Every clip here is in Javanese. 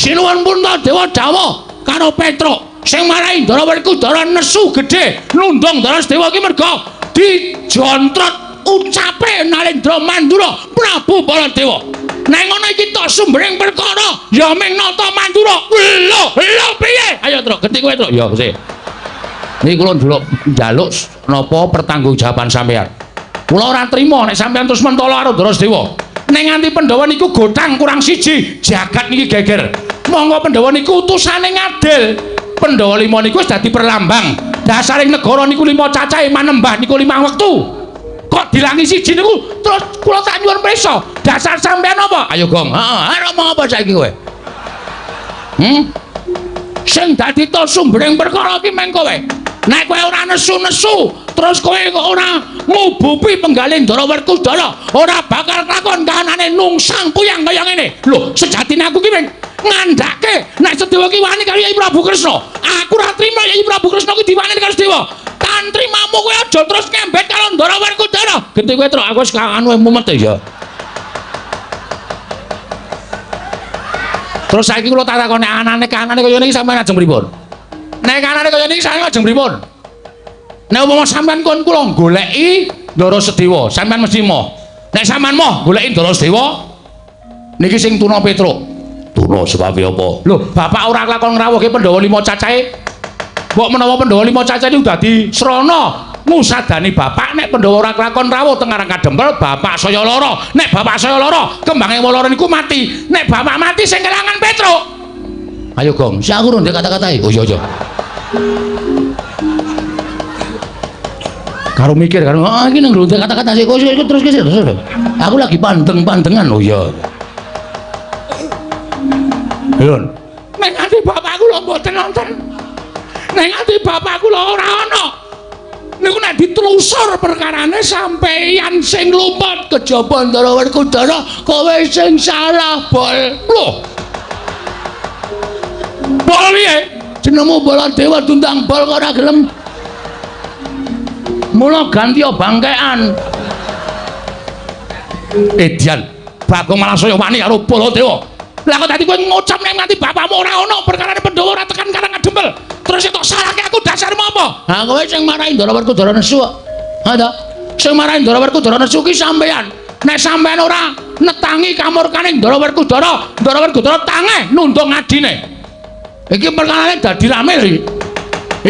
Sinuwun Puntadewa dawuh karo Petruk sing marai Ndara Werkudara nesu gedhe nundung Ndara Sedewa iki merga dijontrot ucape Nalendra Mandura Prabu Baladewa. Nek ngono iki tok sumbering perkara ya ming nata Mandura. Lho, lho piye? Ayo Truk, genti kowe Truk. Ya sik. Niki kula ndelok njaluk napa pertanggungjawaban sampean. Kula ora trima nek sampean terus mentolo karo Ndara Sedewa. Nek nganti Pandhawa niku gotang kurang siji, jagat niki geger. Monggo Pandhawa niku utusane ngadil. Pandhawa lima niku wis dadi perlambang. Dasaring negara niku lima cacahe manembah niku lima wektu. Kok dilangi siji niku terus kula tak nyuwun prisa. Dasar sampean apa? Ayo Gong. Heeh, arep ngomong apa saiki kowe? Sing dadi to sumbering perkara iki meng kowe. Nek kowe ora nesu-nesu, terus kowe kok ora ngubupi penggalih Ndara Werkudara, ora bakal kelakon kahanane nungsang puyang kaya ngene. Lho, sejatine aku ki meng ngandhake nek Sedewa ki wani karo Yai Prabu Kresna. Aku ora trima Yai Prabu Kresna ki diwani karo Sedewa. Tan trimamu kowe aja terus ngembet karo Ndara Werkudara. Genti kowe Truk, aku wis anu mumet ya. Terus saiki kula tak takoni anane kahanane kaya ngene iki sampeyan ajeng pripun? Nek kanane kaya niki sampeyan ajeng pripun? Nek umpama sampeyan kon kula goleki Ndara Sedewa, sampeyan mesti moh. Nek sampeyan moh goleki Ndara Sedewa, niki sing tuna Petruk. Tuna sebabe apa? Lho, bapak ora kelakon ngrawuhke Pandhawa lima cacahe. Mbok menawa Pandhawa lima cacahe niku dadi srana ngusadani bapak nek Pandhawa ora kelakon rawuh teng Karang Kadempel, bapak saya lara. Nek bapak saya lara, kembange lara niku mati. Nek bapak mati sing kelangan Petruk. Ayo Gong, sik aku ndek kata-katae. Oh iya iya. Karo mikir karo ah iki nang ndek kata-kata sik kok terus terus. Aku lagi pandeng-pandengan. Oh iya. Lho. Nek ati bapakku lho mboten nonton. Nek ati bapakku lho ora ana. Niku nek ditelusur perkarane sampeyan sing lumpet kejaba Ndara Werkudara kowe sing salah, Bol. Lho. Bol piye? Jenengmu Baladewa diundang bol kok ora gelem. Mula ganti bangkean. Edian, Bagong malah saya wani karo Baladewa. Lah kok dadi kowe ngucap nek nganti bapakmu ora ana perkarane Pandhawa ora tekan Karang Kadempel. Terus tok salahke aku dasarmu apa? Ha kowe sing marahi Ndara Werkudara nesu kok. Ha ta? Sing marahi Ndara Werkudara nesu ki sampeyan. Nek sampeyan ora netangi kamurkane Ndara Werkudara, Ndara Werkudara tangeh nundung adine. Iki perkarane dadi rame lho iki.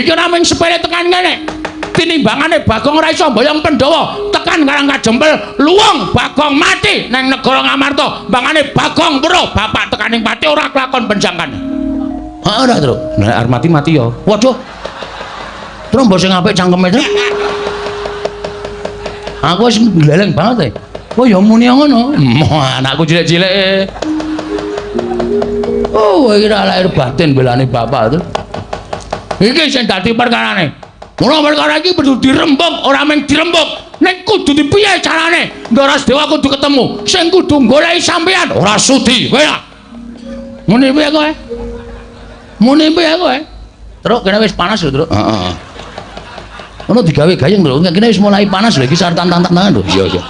Iki ora mung sepele tekan kene. Tinimbangane Bagong ora iso mboyong Pandhawa tekan Karang Kajempel, luwung Bagong mati nang negara Ngamarta. Mbangane Bagong weruh bapak tekaning pati ora kelakon penjangkan. Heeh ora, Truk. Nek arep mati mati ya. Waduh. Truk mbok sing apik cangkeme, Truk. Aku wis gleleng banget e. Oh ya muni ngono. Anakku cilik-cilik. Oh, iki ora lahir batin belane bapak to. Iki sing dadi perkarane. Mula perkara iki kudu dirembug, ora mung dirembug, ning kudu dipiye carane? Ndara Sedewa kudu ketemu. Sing kudu goleki sampean ora sudi, kowe lah. Muni piye kowe? Muni piye kowe? Truk kene wis panas lho, Truk. Heeh. Ngono digawe gayeng lho, kene wis mulai panas lho iki sartan tantangan lho. Iya, iya.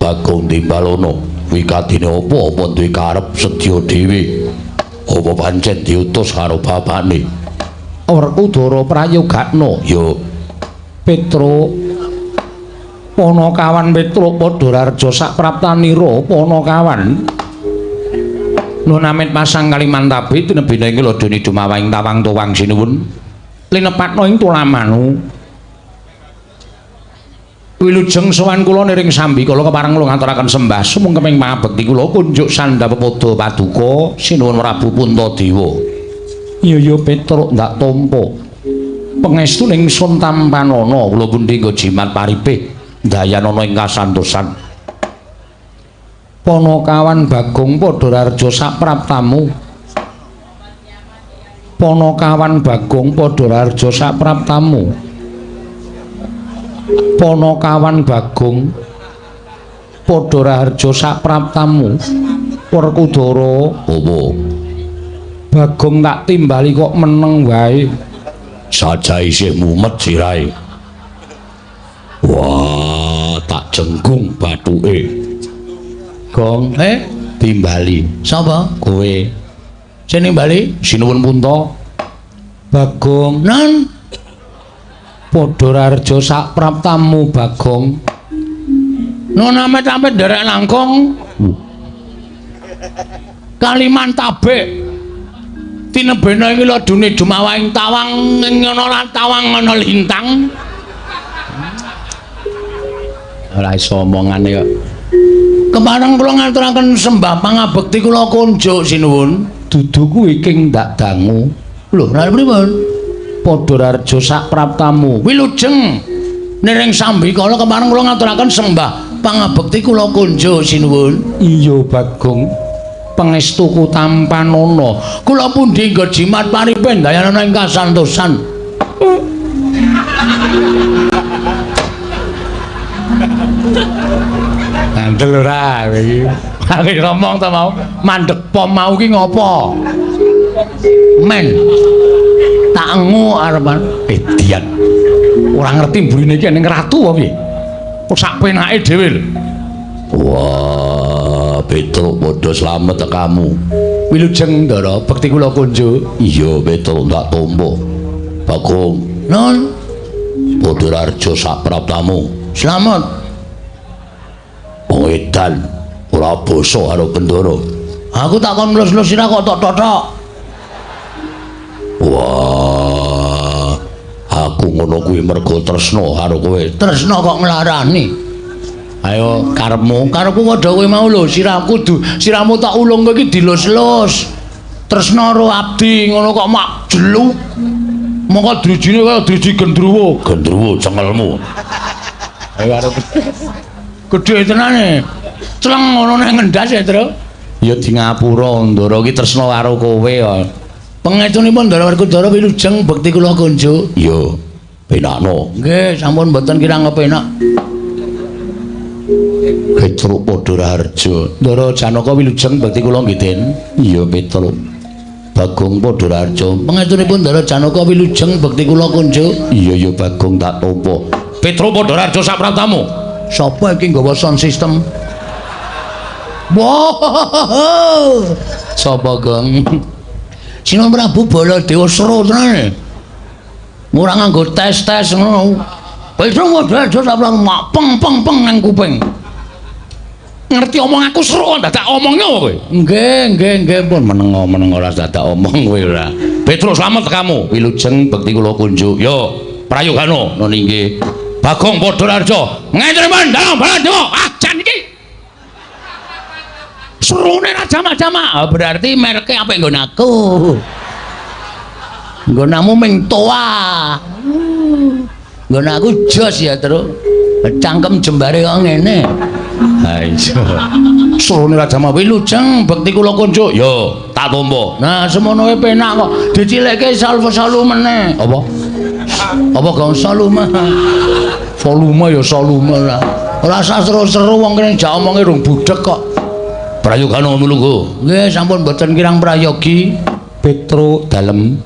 Bagong Timbalono, wikatine apa apa duwe karep sedya dhewe? Apa pancen diutus karo bapakne? Werkudara prayogakna ya Petruk Panakawan Petruk padha raja sapraptanira Panakawan nun amit pasang Kalimantabi tinebina ing ladoni dumawahing tawang tuwang sinuwun linepatna ing tulamanu wilujeng sowan kula niring sambi kula kepareng kula ngaturaken sembah sumungkeming pangabekti kula kunjuk sandha pepada paduka sinuwun Prabu Puntadewa. Iya ya Petruk ndak tampa pangestu ingsun tampanana kula pundi nggo jimat paripih dayanana ing kasantosan. Panakawan Bagong padha raja sapraptamu. Panakawan Bagong padha raja sapraptamu. Panakawan Bagong padha raja sapraptamu. Werkudara apa? Bagong tak timbali kok meneng wae. Saja isih mumet sirahe. Wah, tak jenggung bathuke. Gong, timbali. Sapa? Kowe. Sing nimbali sinuwun Punta. Bagong, nan Padha Raharja sak praptamu Bagong. Nun amit-amit nderek langkung. Kaliman tabik. Tinebena iki ladune dumawahing tawang ing ana tawang ana lintang. Ora iso omongane kok. Kepareng kula ngaturaken sembah pangabekti kula kunjuk sinuwun. Dudu kuwi king ndak dangu. Lho, lha pripun? Padha Raharja sak praptamu. Wilujeng niring sambikala kepareng kula ngaturaken sembah pangabekti kula kunjuk sinuwun. Iya Bagong. Pangestuku tampanana. Kula pundi nggo jimat paripen dayanana ing kasantosan. Ngandel ora kowe iki. Aku ngomong ta mau, mandek pom mau ki ngopo? Men. Tak engu arepan edian. Ora ngerti mburine iki ning ratu apa piye? Kok sak penake dhewe lho. Wah, Petruk padha slamet tekamu. Wilujeng Ndara, bekti kula kunjuk. Iya, Petruk tak tampa. Bagong, nun. Padha Raharja sak praptamu. Slamet. Wong edan ora basa karo Bendara. Aku tak kon nglus-nglus sira kok tok totok. Wah, aku ngono kuwi mergo tresna karo kowe. Tresna kok nglarani. Ayo karepmu, karepku padha kowe mau lho, sirahku sirahmu tak ulung kowe iki dilus-lus. Tresna karo abdi ngono kok mak jelu. Mongko drijine kaya driji gendruwo. Gendruwo cengelmu. Ayo arep gedhe tenane. Cleng ngono nang ngendas ya, Tru. Ya di ngapura Ndara iki tresna karo kowe ya. Pangestunipun Ndara Werkudara wilujeng bekti kula kunjuk. Iya, penakno. Nggih, sampun mboten kirang kepenak. Petruk Padha Raharja. Ndara Janaka wilujeng bekti kula nggih, Den. Iya, Petruk. Bagong Padha Raharja. Pangestunipun Ndara Janaka wilujeng bekti kula kunjuk. Iya, ya Bagong tak tampa. Petruk Padha Raharja sak praptamu. Sapa iki nggawa sound system? Wah. Sapa, Gong? Sinuwun Prabu Baladewa seru tenan. Ora nganggo tes-tes ngono. Petruk Padha Raharja sak praptamu mak peng peng peng nang kuping. Ngerti omong aku seru kok dadak omongnya kowe. Nggih, nggih, nggih pun meneng-meneng ora dadak omong kowe ora. Petruk slamet kamu. Wilujeng bekti kula kunjuk. Yo, prayogano nun inggih. Bagong Padha Raharja. Ngentriman dalem Baladewa. Ah, jan iki. Serune ra jamak-jamak. Berarti merke apik nggon aku. Nggonamu ming toa. Nggon aku jos ya, Truk. Cangkem jembare kok ngene. Ha iya. Serune Raja Mawi wilujeng bekti kula kunjuk. Yo, tak tampa. Nah, semono wae penak kok. Dicilikke salvo-salu meneh. Apa? Apa gong volume? Volume ya volume lah. Ora usah seru-seru wong kene jak omonge rung budhek kok. Prayogana mlungguh. Nggih, sampun mboten kirang prayogi. Petruk dalem.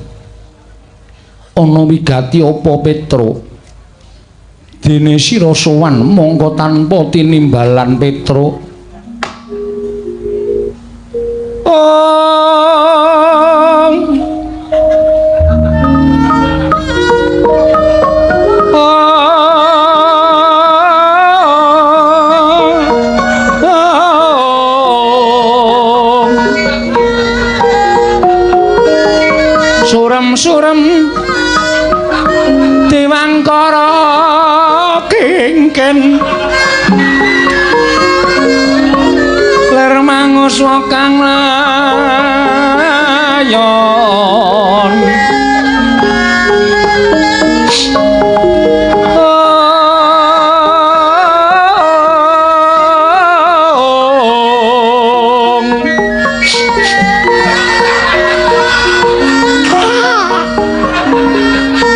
Ana wigati apa Petruk? Dene sira sowan mongko tanpa tinimbalan Petruk. Ong. Surem-surem Dewangkara kingken ler manguswa kang layon.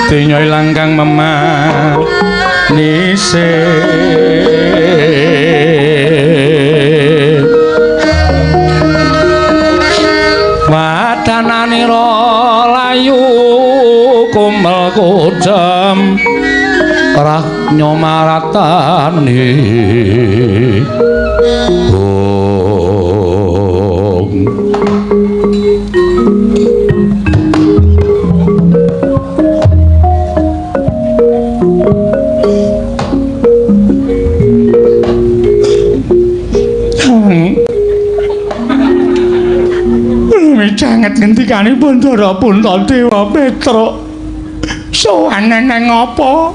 Denya ilang kang memanise wadananira layu kumel kudem rahnya maratani. Ong Micanget ngendikanipun Ndara Puntadewa Petruk. Sowan neng apa?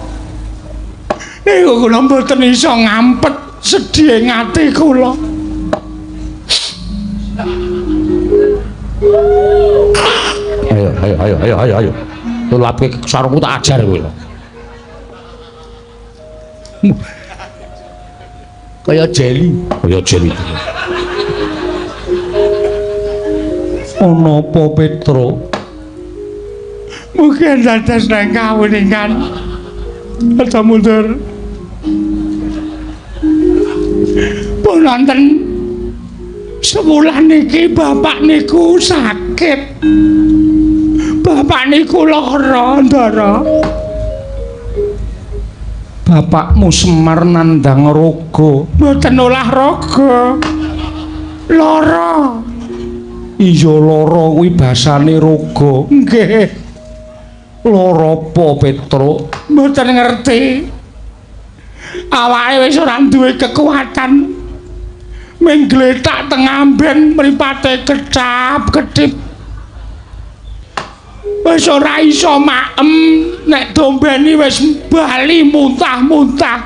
Niku kula mboten iso ngampet sedih ati kula. Ayo ayo ayo ayo ayo ayo. Tulapke sarungku tak ajar kowe lho. Kaya jeli, kaya jeli. Ana apa Petruk? Mungkin dados nang kawuningan. Aja mundur. Pun wonten sewulan niki bapak niku sakit. Bapak niku lara, Ndara. Bapakmu Semar nandhang raga. Mboten olah raga. Lara. Iya lara kuwi basane raga. Nggih. Lara apa Petruk? Mboten ngerti. Awake wis ora duwe kekuatan. Ming gletak teng amben mripate kecap-kedip. Wis ora iso maem, nek dombeni wis bali muntah-muntah.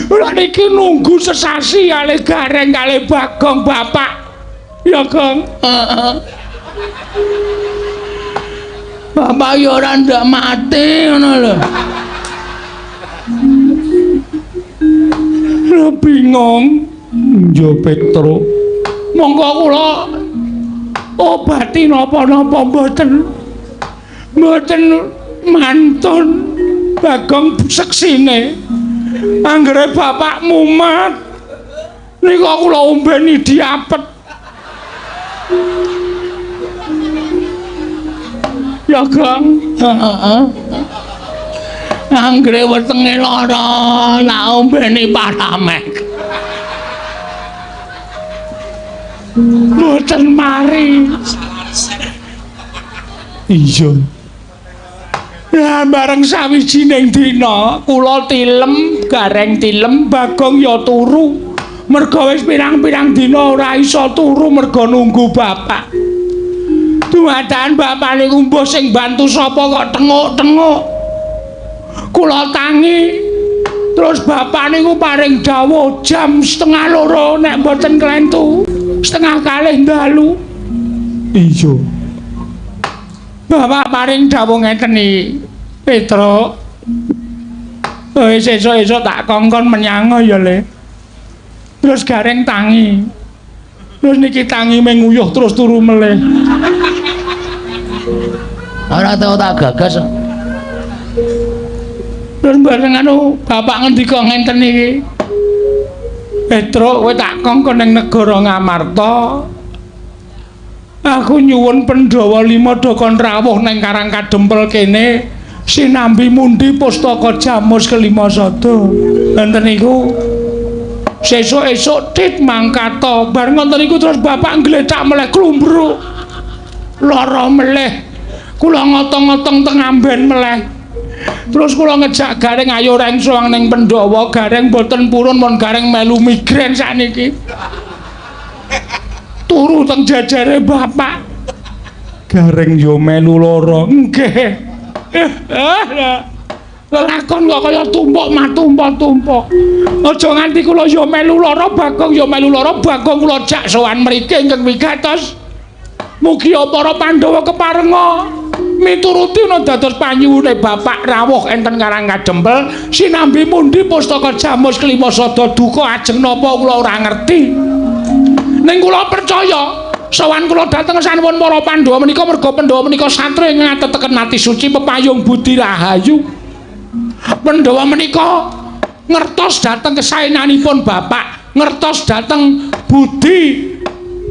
Ora niki nunggu sesasi kalih Gareng kalih Bagong bapak. Ya, Gong. Heeh. Bapak ya ora ndak mati ngono lho. Lho bingung. Yo Petruk. Monggo kula obati napa-napa mboten. Mboten mantun Bagong seksine. Anggere bapak mumat niku kula ombeni diapet. Ya, Gong. Heeh. Anggere wetenge lara, tak ombeni Paramek. Mboten mari. Iya. Ya bareng sawijining dina kula tilem, Gareng tilem, Bagong ya turu. Merga wis pirang-pirang dina ora iso turu merga nunggu bapak. Dumadakan bapak niku mbuh sing bantu sapa kok tenguk-tenguk. Kula tangi. Terus bapak niku paring dawuh jam 1:30 nek mboten klentu, 1:30 dalu. Iya. Bapak paring dawuh ngeten iki, Petruk. Wis esuk-esuk tak kongkon menyang ya, Le. Terus Gareng tangi. Terus niki tangi menguyuh terus turu melih. Ora tau tak gagas. Terus bareng anu bapak ngendika ngenten iki. Petruk, kowe tak kongkon ning negara Ngamarta. Aku nyuwun Pandhawa 5 do kon rawuh ning Karang Kadempel kene sinambi mundi pustaka Jamus kelima sada. Wonten niku sesuk-esuk tit mangkata. Bar ngoten niku terus bapak nggletak meleh klumbruk. Lara meleh. Kula ngotong-ngotong teng amben meleh. Terus kula ngejak Gareng ayo reng sowan ning Pandhawa. Gareng mboten purun mon Gareng melu migrain sakniki. Turu teng jajare bapak. Gareng yo melu lara. Nggih. Lelakon kok kaya tumpuk matumpuk-tumpuk. Aja nganti kula yo melu lara, Bagong yo melu lara, Bagong kula jak sowan mriki ingkang wigatos. Mugi para Pandhawa keparenga mituruti ana dados panyuwune bapak rawuh enten Karang Kadempel sinambi mundi pustaka Jamus kelima sada duka ajeng napa kula ora ngerti. Ning kula percaya sowan kula dhateng sanuwun para Pandhawa menika merga Pandhawa menika satria ing ngateteken ati suci pepayung budi rahayu. Pandhawa menika ngertos dhateng kesaenanipun bapak, ngertos dhateng budi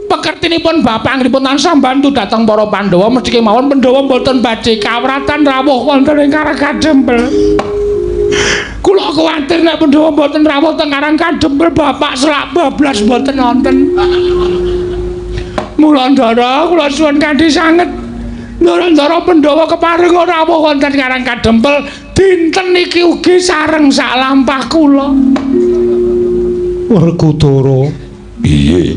pekertinipun bapak anggenipun tansah mbantu dhateng para Pandhawa mesti kemawon Pandhawa mboten badhe kawratan rawuh wonten ing Karang Kadempel. Kula kuwatir nek Pandhawa mboten rawuh teng Karang Kadempel bapak selak bablas mboten wonten. Mula Ndara kula suwun kanthi sanget. Ndara-ndara Pandhawa kepareng rawuh wonten Karang Kadempel dinten iki ugi sareng sak lampah kula. Werkudara, Piye?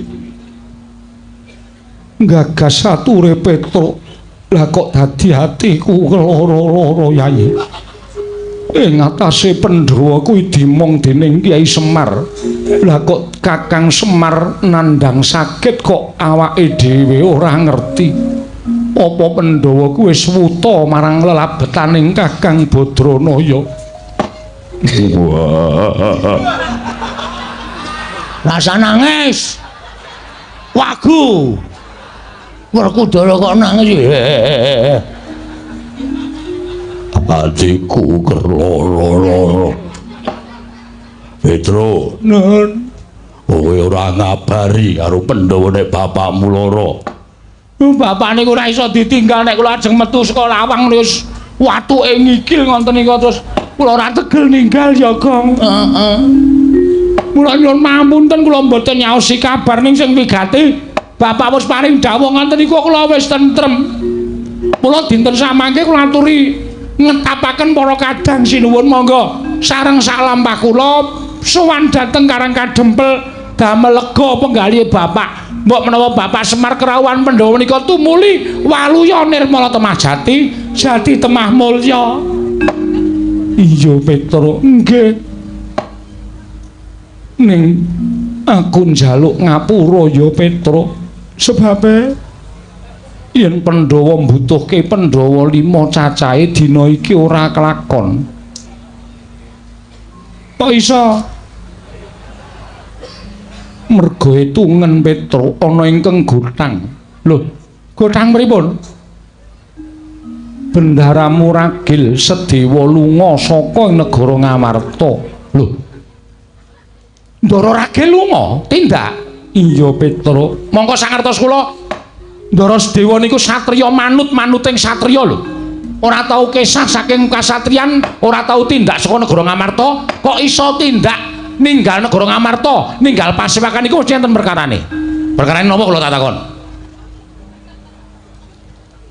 Gagas ature Petruk. Lah kok dadi atiku keloro-loro, Yayi. Ing atase Pandhawa kuwi dimong dening Kyai Semar. Lah kok Kakang Semar nandhang sakit kok awake dhewe ora ngerti. Apa Pandhawa kuwi wis wuta marang lelabetaning Kakang Badranaya? Wah. Rasa nangis. Wagu. Werkudara kok nangis. Atiku kerloro-loro. Petro, Nun, kowe ora ngabari karo Pandhawa nek bapakmu lara. Bapak niku ora iso ditinggal nek kula ajeng metu saka lawang wis watuke ngikil ngoten niku terus kula ora tegel ninggal ya, Gong. Heeh. Mula nyuwun mamunten kula mboten nyaosi kabar ning sing wigati bapak wis paring dawuh ngoten niku kula wis tentrem. Mula dinten samangke kula aturi ngetapaken para kadang sinuwun monggo sareng sak lampah kula sowan dhateng Karang Kadempel damel lega penggalihe bapak. Mbok menawa Bapak Semar kerawuhan Pandhawa menika tumuli waluya nirmala temah jati, jati temah mulya. Iya, Petruk. Nggih. Ning aku njaluk ngapura ya, Petruk. Sebabe yen Pandhawa mbutuhke Pandhawa 5 cacahe dina iki ora kelakon. Kok iso? Mergo etungen Petruk ana ingkang gothang. Lho, Gothang pripun? Bendaharamu Ragil Sedewa lunga saka negara Ngamarta. Lho. Ndara Ragil lunga tindak. Iya, Petruk. Mongko sangertos kula Ndara Sedewa niku satriya manut-manuting satriya lho. Ora tau kesah saking kasatriyan, ora tau tindak saka negara Ngamarta, kok iso tindak ninggal negara Ngamarta, ninggal pasewakan niku mesti enten perkarane. Perkarane napa kula tak takon?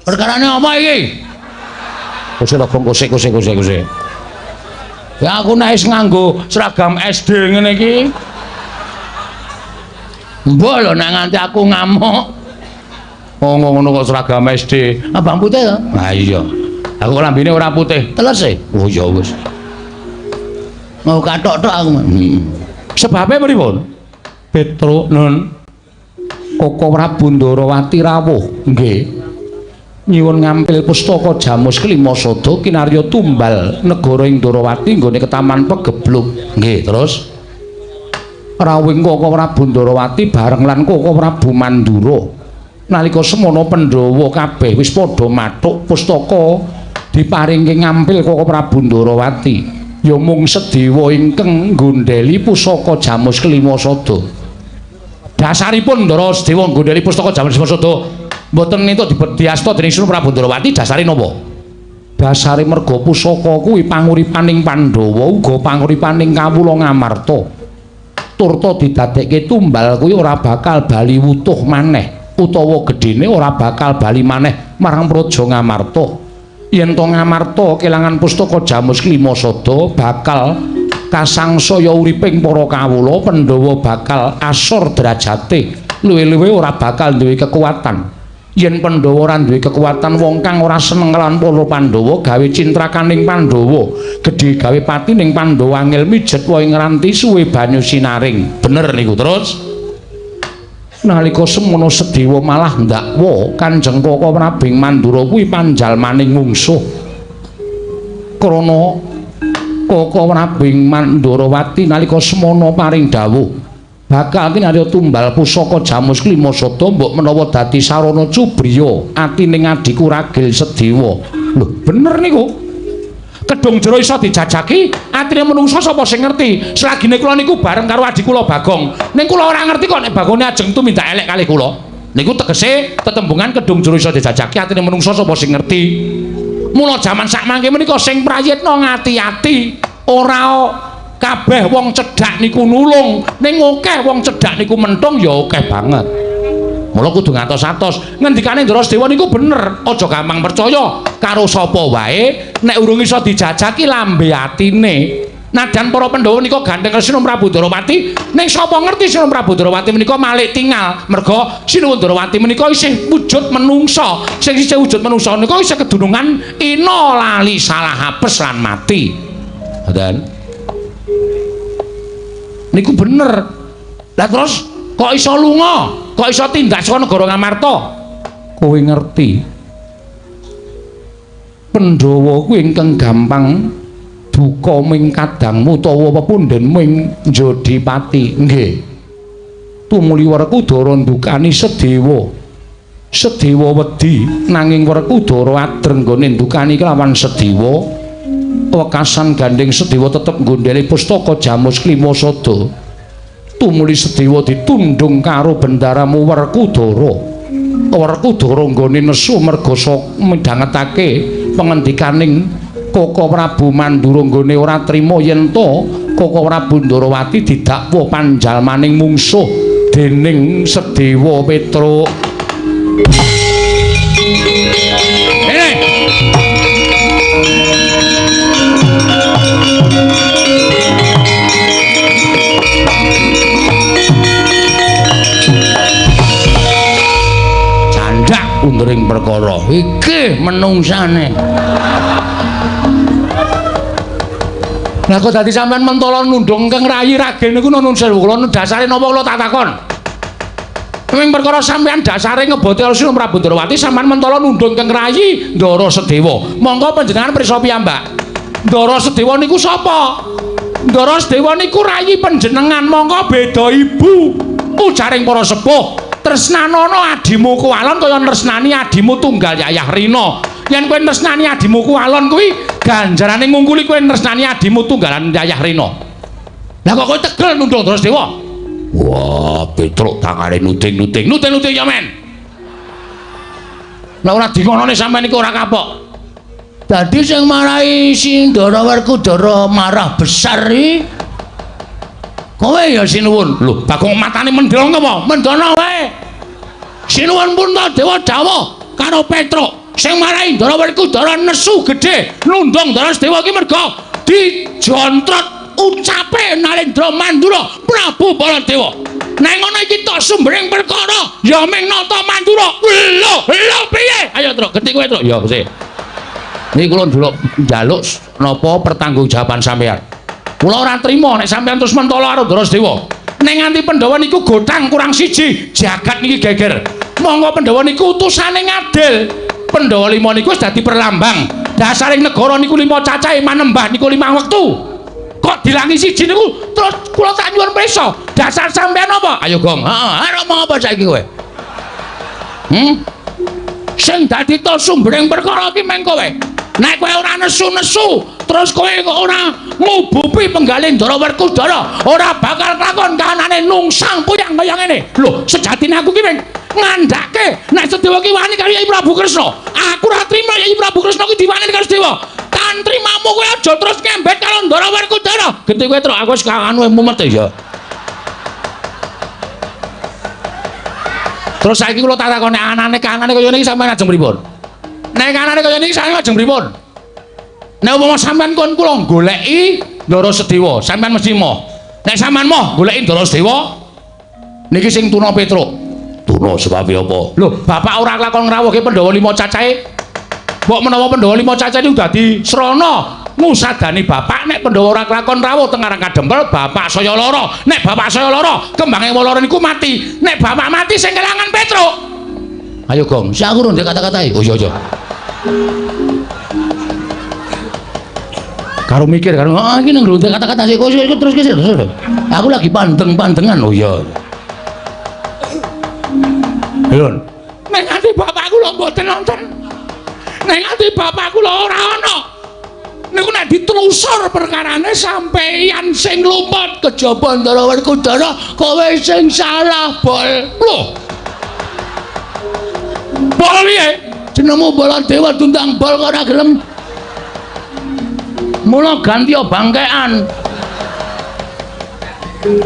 Perkarane apa iki? Kose lobong kose kose kose kose. Ya aku nek wis nganggo seragam SD ngene iki. Mbok lho nek nganti aku ngamuk. Oh ngono kok seragam SD. Abang putih to? Ha iya. Aku lambene ora putih. Teles e. Oh ya wis. Mau kathok tok aku. Heeh. Sebabe pripun? Petruk, Nun. Koko Prabu Ndarawati rawuh. Nggih. Nyuwun ngampil pustaka Jamus Kelima Sada kinarya tumbal negara ing Ndarawati nggone ketaman Pegebluk. Nggih, terus rawuhing Koko Prabu Ndarawati bareng lan Koko Prabu Mandura. Nalika semono Pandhawa kabeh wis padha mathuk pustaka diparingke ngampil Koko Prabu Ndarawati. Ya mung Sedewa ingkang nggondheli pusaka Jamus Kelima Sada. Dasaripun Ndara Sedewa nggondheli pustaka Jamus Kelima Sada mboten entuk dibediasta dening Sunan Prabu Ndarawati dasare napa? Dasare merga pusaka kuwi panguripaning Pandhawa uga panguripaning kawula Ngamarta. Turta didadekke tumbal kuwi ora bakal bali wutuh maneh utawa gedhene ora bakal bali maneh marang Praja Ngamarta. Yen to Ngamarta kelangan pustaka Jamus Kelima Sada bakal kasangsaya uriping para kawula, Pandhawa bakal asor derajate, luwe-luwe ora bakal duwe kekuatan. Yen Pandhawa ora duwe kekuatan, wong kang ora seneng lan para Pandhawa gawe cintrakaning Pandhawa, gedhe gawe patining Pandhawa angel mijet wae ngranti suwe banyu sinaring. Bener niku. Terus nalika semono Sedewa malah ndakwa Kanjeng Koko Prabu Mandura kuwi panjalmaning mungsuh. Krana Koko Prabu Mandurawati nalika semono paring dawuh bakal kinarya tumbal pusaka Jamus Kelima Sada mbok menawa dadi sarana cubriya atining adhiku Ragil Sedewa. Lho, bener niku. Kedung jero iso dijajaki, atine menungsa sapa sing ngerti? Selagine kula niku bareng karo adhi kula Bagong. Ning kula ora ngerti kok nek Bagone ajeng tumindak elek kalih kula. Niku tegese tetembungan kedung jero iso dijajaki, atine menungsa sapa sing ngerti? Mula jaman sakmangke menika sing prayitna ngati-ati, ora kabeh wong cedhak niku nulung, ning akeh wong cedhak niku mentung ya akeh banget. Mula kudu ngantos-atos. Ngendikane Ndara Sedewa niku bener, aja gampang percaya karo sapa wae nek urung iso dijajaki lambe atine. Najan para Pandhawa menika gandeng karo Sinuwun Prabu Ndorowati, ning sapa ngerti Sinuwun Prabu Ndorowati menika malik tingal. Merga Sinuwun Ndorowati menika isih wujud menungsa. Sing isih wujud menungsa menika isih kedunungan ina lali salah apes lan mati. Ngoten. Niku bener. Lah terus kok iso lunga? Kok iso tindak saka negara Ngamarta? Kowe ngerti. Pandhawa kuwi ingkang gampang duka ming kadangmu utawa pepundhen ming Jodipati. Nggih. Tumuli Werkudara ndukani Sedewa. Sedewa wedi nanging Werkudara adreng nggone ndukani kelawan Sedewa. Wekasan gandeng Sedewa tetep nggondheli pustaka Jamus Klimasada. Tumuli Sedewa ditundung karo bendaramu Werkudara. Werkudara nggone nesu merga midhangetake pengendikaning Koko Prabu Mandura nggone ora trima yen to Koko Prabu Ndorowati didakwa panjalmaning mungsuh dening Sedewa Petruk. Candak undering perkara iki menungsane. Lah kok dadi sampean mentala nundung keng rayi ragen niku nun sewu kula dasare napa kula tak takon. Ming perkara sampean dasare ngebote Sinuwun Prabu Ndorowati sampean mentala nundung keng rayi Ndara Sedewa. Monggo panjenengan prisa piyambak. Ndara Sedewa niku sapa? Ndara Sedewa niku rayi panjenengan, monggo beda ibu. Ujaring para sepuh, tresnanono adimu kuwalon kaya tresnani adimu tunggal Yayah Rina. Yen kowe tresnani adimu kuwalon kuwi ganjarane ngungkuli kowe tresnani adimu tunggalan Yayah Rina. Lah kok kowe tegel nundung Ndara Sedewa? Wah, Petruk tangane nuting-nuting. Nuting-nuting ya men. Lah ora dingonone sampean iku ora kapok. Dadi sing marahi si Ndara Werkudara marah besar iki kowe ya Sinuwun. Lho, Bagong matane mendhong apa? Mendhono wae. Sinuwun Puntadewa dawuh karo Petruk sing marahi Ndara Werkudara nesu gedhe nundung Ndara Sedewa iki merga dijontrot ucape Nalendra Mandura Prabu Baladewa. Nek ngono iki tok sumbering perkara ya ming nata Mandura. Lho, lho piye? Ayo Truk, genti kowe Truk. Ya sik. Niki kula ndelok njaluk napa pertanggungjawaban sampean. Kula ora trima nek sampean terus mentala karo Ndara Sedewa. Nek nganti Pandhawa niku gotang kurang siji, jagat niki geger. Monggo Pandhawa niku utusane ngadil. Pandhawa lima niku wis dadi perlambang. Dasaring negara niku lima cacahe manembah niku lima wektu. Kok dilangi siji niku terus kula tak nyuwun prisa. Dasar sampean apa? Ayo Gong. Heeh, arep omong apa saiki kowe? Sing dadi to sumbering perkara iki meng kowe. Nek kowe ora nesu-nesu, terus kowe kok ora ngubupi penggalih Ndara Werkudara, ora bakal kelakon kahanane nungsang puyang kaya ngene. Lho, sejatine aku ki meng ngandhake nek Sedewa ki wani karo Yai Prabu Kresna. Aku ora trima Yai Prabu Kresna ki diwani karo Sedewa. Tan trimamu kowe aja terus ngembet karo Ndara Werkudara. Genti kowe truk aku wis anu mumet ya. Terus saiki kula tak takoni anane kahanane kaya ngene iki sampeyan ajeng pripun? Nek kanane kaya niki sampeyan ajeng pripun? Nek umpama sampeyan kon kula goleki Ndara Sedewa, sampeyan mesti moh. Nek sampeyan moh goleki Ndara Sedewa, niki sing tuna Petruk. Tuna sebabe apa? Lho, bapak ora kelakon ngrawuhke Pandhawa lima cacahe. Mbok menawa Pandhawa lima cacahe niku dadi srana ngusadani bapak nek Pandhawa ora kelakon rawuh teng Karang Kadempel, bapak saya lara. Nek bapak saya lara, kembange lara niku mati. Nek bapak mati sing kelangan Petruk. Ayo Gong, sik aku rung kata-katai. Oh iya iya. Karo mikir karo ah iki nang ndek kata-kata sik kok terus terus. Aku lagi pandeng-pandengan. Oh iya. Lho. Nek ati bapakku lho mboten nonton. Nek ati bapakku lho ora ana. Niku nek ditelusur perkarane sampeyan sing lumpat kejaba Ndara Werkudara kowe sing salah, Bol. Lho. Bol piye? Jenengmu Baladewa tundang bol kok ora gelem. Mula ganti bangkean.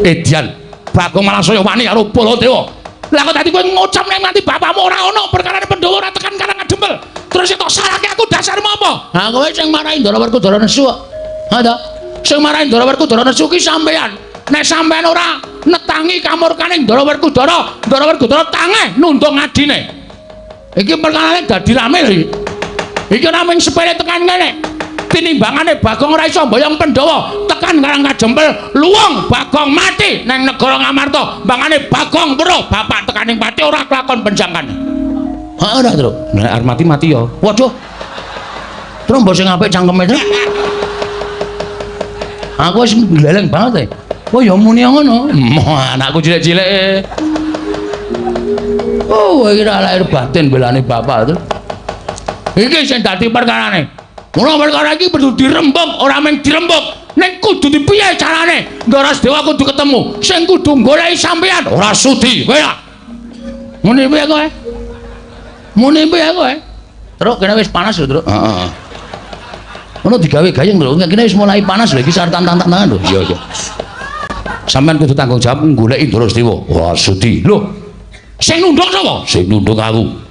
Edian, Bagong malah saya wani karo Baladewa. Lah kok dadi kowe ngucap nek nganti bapakmu ora ono perkarane Pandhawa ora tekan Karang Kadempel. Terus tok salahke aku dasarmu apa? Ha kowe sing marahi Ndara Werkudara nesu kok. Ha to? Sing marahi Ndara Werkudara nesu ki sampean. Nek sampean ora netangi kamurkane Ndara Werkudara, Ndara Werkudara tangeh nundung adine. Iki perkarane dadi rame lho iki. Iki ora mung sepele tekan kene. Tinimbangane Bagong ora iso mboyong Pandhawa tekan Karang Kajempel, luwung Bagong mati nang negara Ngamarta. Mbangane Bagong weruh bapak tekaning pati ora kelakon penjangkan. Heeh ora, Truk. Nek arep mati mati ya. Waduh. Truk mbok sing apik cangkeme, Truk. Aku wis gleleng banget e. Oh ya muni ngono. Anakku cilik-cilik. Oh, iki ora lahir batin belane bapak, Truk. Iki sing dadi perkarane. Mula perkara iki perlu dirembug, ora mung dirembug, ning kudu dipiye carane? Ndara Sedewa kudu ketemu, sing kudu goleki sampean ora sudi kowe ya. Muni piye kowe? Muni piye kowe? Truk kene wis panas lho, Truk. Heeh. Ngono digawe gayeng lho, kene wis mulai panas lho iki sartan tantang-tangan lho. Iya, iya. Sampean kudu tanggung jawab goleki Ndara Sedewa. Ora sudi. Lho. Sing nunduk sapa? Sing nunduk aku.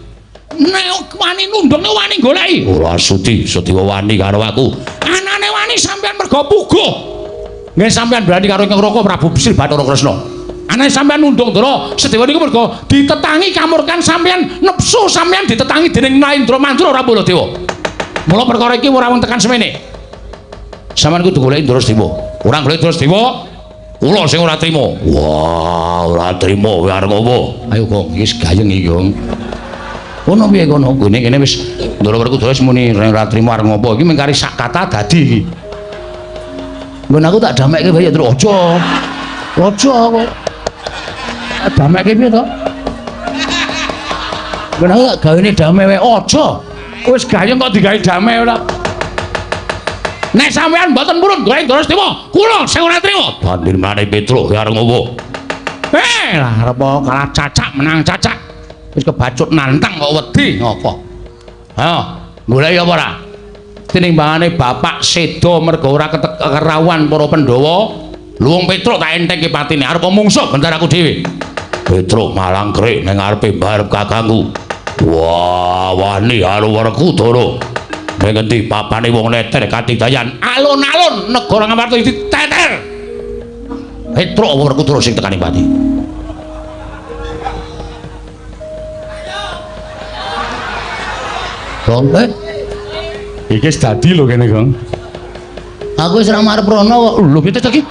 Nek wani nundung nek wani goleki. Ora sudi, Sedewa wani karo aku. Anane wani sampean mergo puguh. Nggih sampean berani karo Ingkang Raka Prabu Sri Bathara Kresna. Anane sampean nundung Ndara Sedewa niku mergo ditetangi kamurkan sampean, nepsu sampean ditetangi dening Narendra Mandura ora Baladewa. Mula perkara iki ora wong tekan semene. Sampean kudu goleki Ndara Sedewa. Ora goleki Ndara Sedewa, kula sing ora trima. Wah, ora trima kowe arep apa? Ayo Gong, iki wis gayeng iki, Gong. Kono piye kono? Gone kene wis Ndara Werkudara wis muni ora trima arep ngopo iki mung kari sak kata dadi iki. Nggon aku tak damekke wae ya, Truk. Aja. Aja kok. Damekke piye to? Nggon aku tak gawene dame wae. Aja. Wis gayeng kok digawe dame ora. Nek sampean mboten purun golek Ndara Sedewa, kula sing ora trima. Bandir maneh Petruk arep ngopo? Lah arep kalah cacak menang cacak. Wis kebacut nantang kok wedi ngopo. Ha, goleki apa ora? Tinimbangane bapak seda mergo ora kerawuhan para Pandhawa, luwung Petruk tak entengke patine arep mungsuh bentar aku dhewe. Petruk malang krik ning ngarepe mbarep kakangku. Wah, wani karo Werkudara. Ning endi papane wong neter katidayan alun-alun negara Ngamarta diteter. Petruk apa Werkudara sing tekani pati? Gong, iki wis dadi lho kene, Gong. Aku wis ora marep rono kok. Lho piye to iki?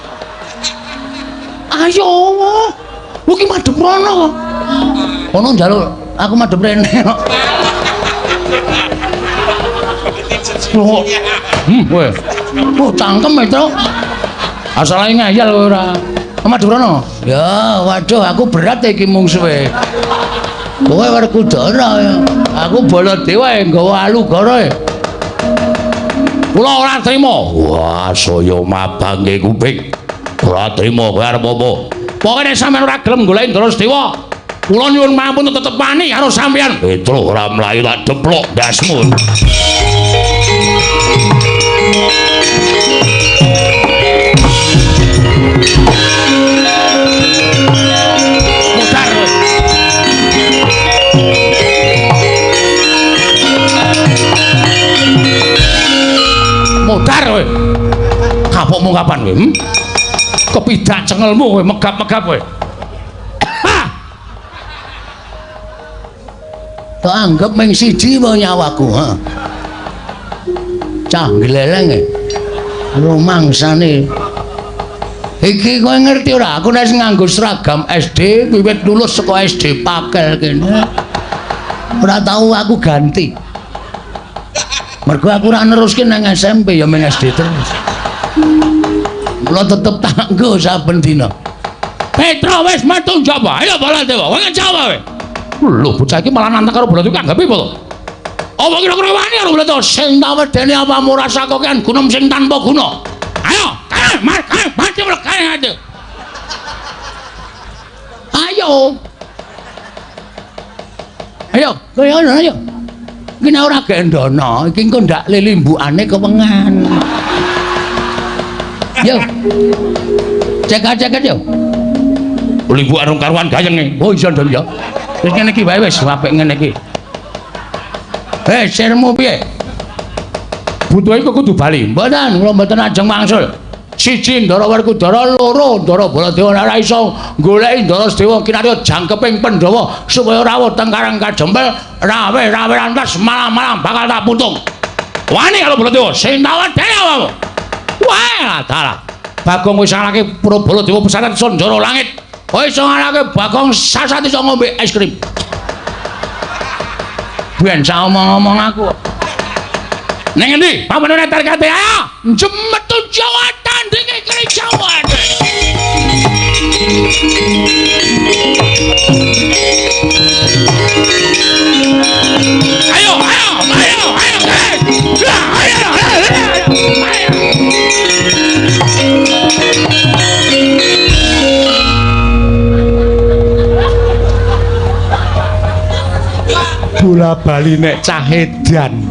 Ayo. Lho iki madhep rono kok. Kono njaluk aku madhep rene kok. Lho. Kowe. Oh, cangkem e, Truk. Asale ngeyel kowe ora. Madhep rono. Ya, waduh aku berat iki mungsuhe. Kowe Werkudara ya. Aku Baladewa nggawa alugara. Kula ora trima. Wah, saya mabangke kuping. Ora trima kowe arep apa? Pokoke nek sampean ora gelem goleki Ndara Sedewa, kula nyuwun mampun tetep wani karo sampean. Petruk ora mlayu tak deplok ndasmu. Mudar kowe. Mudar kowe. Kapokmu kapan kowe? Kepidak cengelmu kowe megap-megap kowe. Tak anggap mung siji wae nyawaku, ha. Cah gleleng e. Rumangsane. Iki kowe ngerti ora? Aku nek nganggo seragam SD wiwit lulus saka SD Pakel kene. Ora tau aku ganti. Mergo aku ora neruske nang SMP ya mung SD terus. Mula tetep tak nggo saben dina. Petruk wis metu njaba. Ayo Baladewa, kowe ngejawab kowe. Lho bocah iki malah nantang karo Baladewa anggape apa to? Apa kira-kira wani karo Baladewa sing tak wedeni apamu rasa kokean gunem sing tanpa guna. Ayo, kae, mar, kae, mati kae ade. Ayo. Ayo, kowe ayo. Iki nek ora gendono, iki engko ndak lelimbukane kewengan. Yo. Cek-cek yo. Libu arung karuan gayenge. Oh iya ndon ya. Wis ngene iki wae wis apik ngene iki. Eh, sirmu piye? Butuhe kok kudu bali. Mboten, kula mboten ajeng wangsul. Siji Ndara Werkudara, loro Ndara Baladewa ora iso goleki Ndara Sedewa kinarya jangkeping Pandhawa supaya rawuh teng Karang Kajempel, rawe-rawe rantas malam-malam bakal tak putung. Wani karo Baladewa, sing tak wedeni awakmu. Wah, dalah. Bagong wis ngalahke Baladewa pesantren Sanjara Langit. Kowe iso ngalahke Bagong sasat iso ngombe es krim. Ben sak omong-omong aku. Ning endi? Pamenune tarkate ayo. Jemetu Jawa tandinge keri Jawa. Ayo, ayo, ayo, ayo. Ayo, ayo, ayo. Bola bali nek cah edan.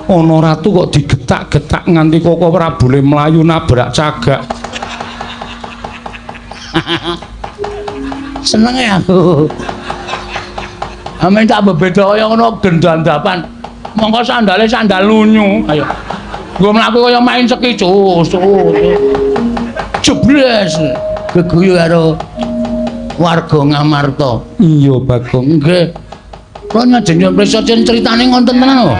Ana ratu kok digetak-getak nganti koko ora boleh mlayu nabrak cagak. Senenge aku. Amen tak bebeda kaya ngono gendandapan. Mongko sandale sandal lunyu. Ayo. Nggo mlaku kaya main seki cus. Jebles geguyu karo warga Ngamarta. Iya, Bagong. Nggih. Kula nyajeng nyuwun prisa critane ngonten tenan lho.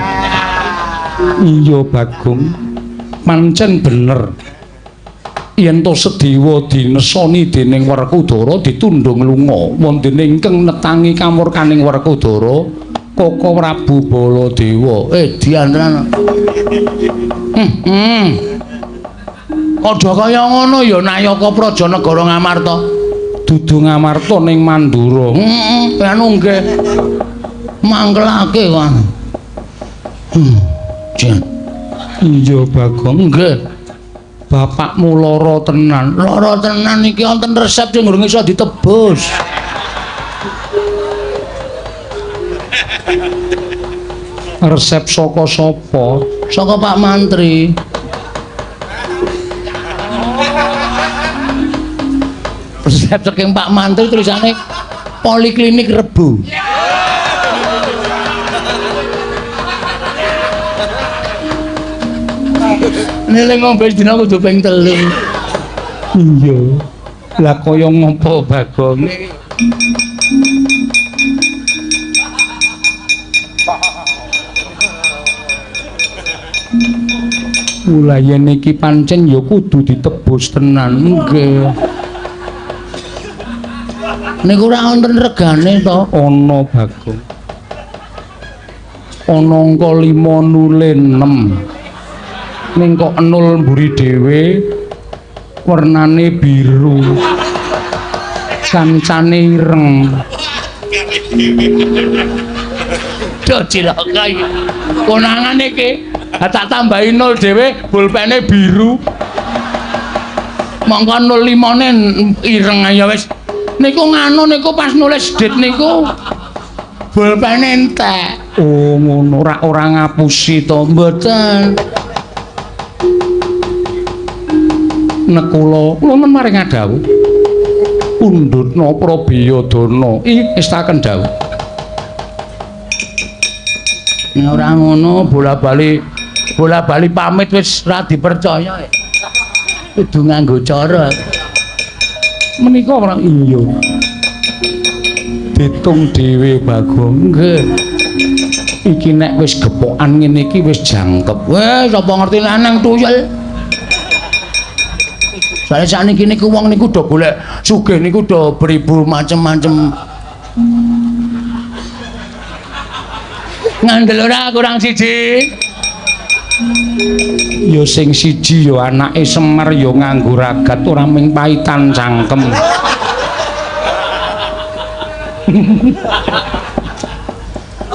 Iya, Bagong. Pancen bener. Yen to Sedewa dinesoni dening Werkudara ditundhung lunga, wonten ingkang netangi kamurkaning Werkudara Koko Prabu Baladewa. Dian tenan. Padha kaya ngono ya Nayaka Praja Negara Ngamarta. Dudu Ngamarta ning Mandura. Heeh, anu nggih. Mangkelake kok. Jan. Iya, Bagong. Nggih. Bapakmu lara tenan. Lara tenan iki wonten resep sing urung iso ditebus. Resep saka sapa? Saka Pak Mantri. Resep saking Pak Mantri tulisane Poliklinik Rebo. Nile ngombe dina kudu ping 3. Iya. Lah kaya ngopo Bagong? Mula yen iki pancen ya kudu ditebus tenan. Nggih. Niku ora wonten regane to? Ana Bagong. Ana angka 5 nule 6. Ning kok 0 mburi dhewe wernane biru. Kancane ireng. Duh cilaka iki. Konangan iki. Ha tak tambahi 0 dhewe pulpene biru. Mongko 05-ne ireng ya wis. Niku nganu niku pas nulis dit niku pulpene entek. Oh ngono, ora ngapusi to? Mboten. Nekula kula men maring adhawuh. Pundhutna Prabiyadana estaken dawuh. Nek ora ngono bola-bali pamit wis ora dipercaya. Kudu nganggo cara. Menika ora iya. Ditung dhewe Bagong. Nggih. Iki nek wis gepokan ngene iki wis jangkep. Weh, sapa ngerti lanang tuyul. Soale sakniki niku wong niku do golek sugih niku do beribu macem-macem. Ngandel ora kurang siji. Ya sing siji ya anake Semar ya nganggo ragat ora ming paitan cangkem.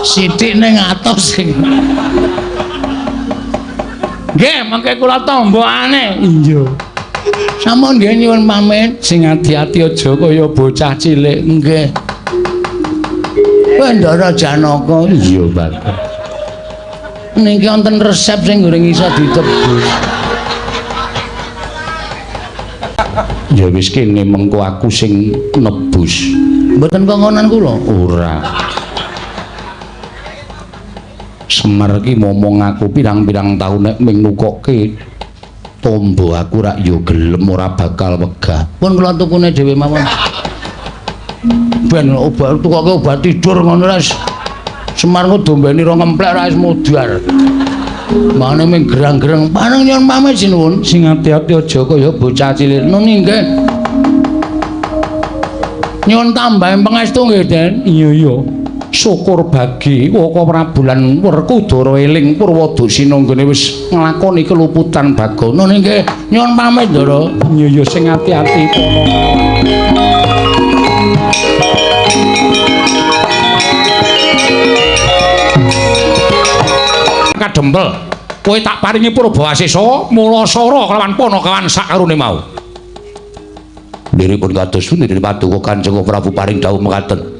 Sithik ning atos sing. Nggih, mengke kula tombokane. Iya. Sampun nggih nyuwun pamit. Sing ati-ati aja kaya bocah cilik. Nggih. Ndara Janaka. Iya, Bagong. Niki wonten resep sing goreng iso ditebus. Ya wis kene mengko aku sing nebus. Mboten kongkonan kula. Ora. Semar ki momong aku pirang-pirang taun nek ming nukokke tombo aku rak ya gelem ora bakal wegah. Pun kula tukune dhewe mawon. Ben obat tukoke obat tidur ngono wis. Semar ku dombeni rong ngemplek ra wis mudhar. Mane ming gerang-gerang pareng nyuwun pamit sinuwun. Sing ati-ati aja kaya bocah cilik. Nun nggih. Nyuwun tambahan pangestu nggih, Den. Iya iya. Syukur bagi Waka Prabu lan Werkudara eling Purwadasina nggone wis nglakoni keluputan Bagong. Nun nggih. Nyuwun pamit, Ndara. Iya iya sing ati-ati kono. Kadempel. Kowe tak paringi Purbawasesa mulasara kelawan Panakawan sakarone mau. Niripun kados pundi Paduka Kanjeng Prabu paring dawuh mekaten.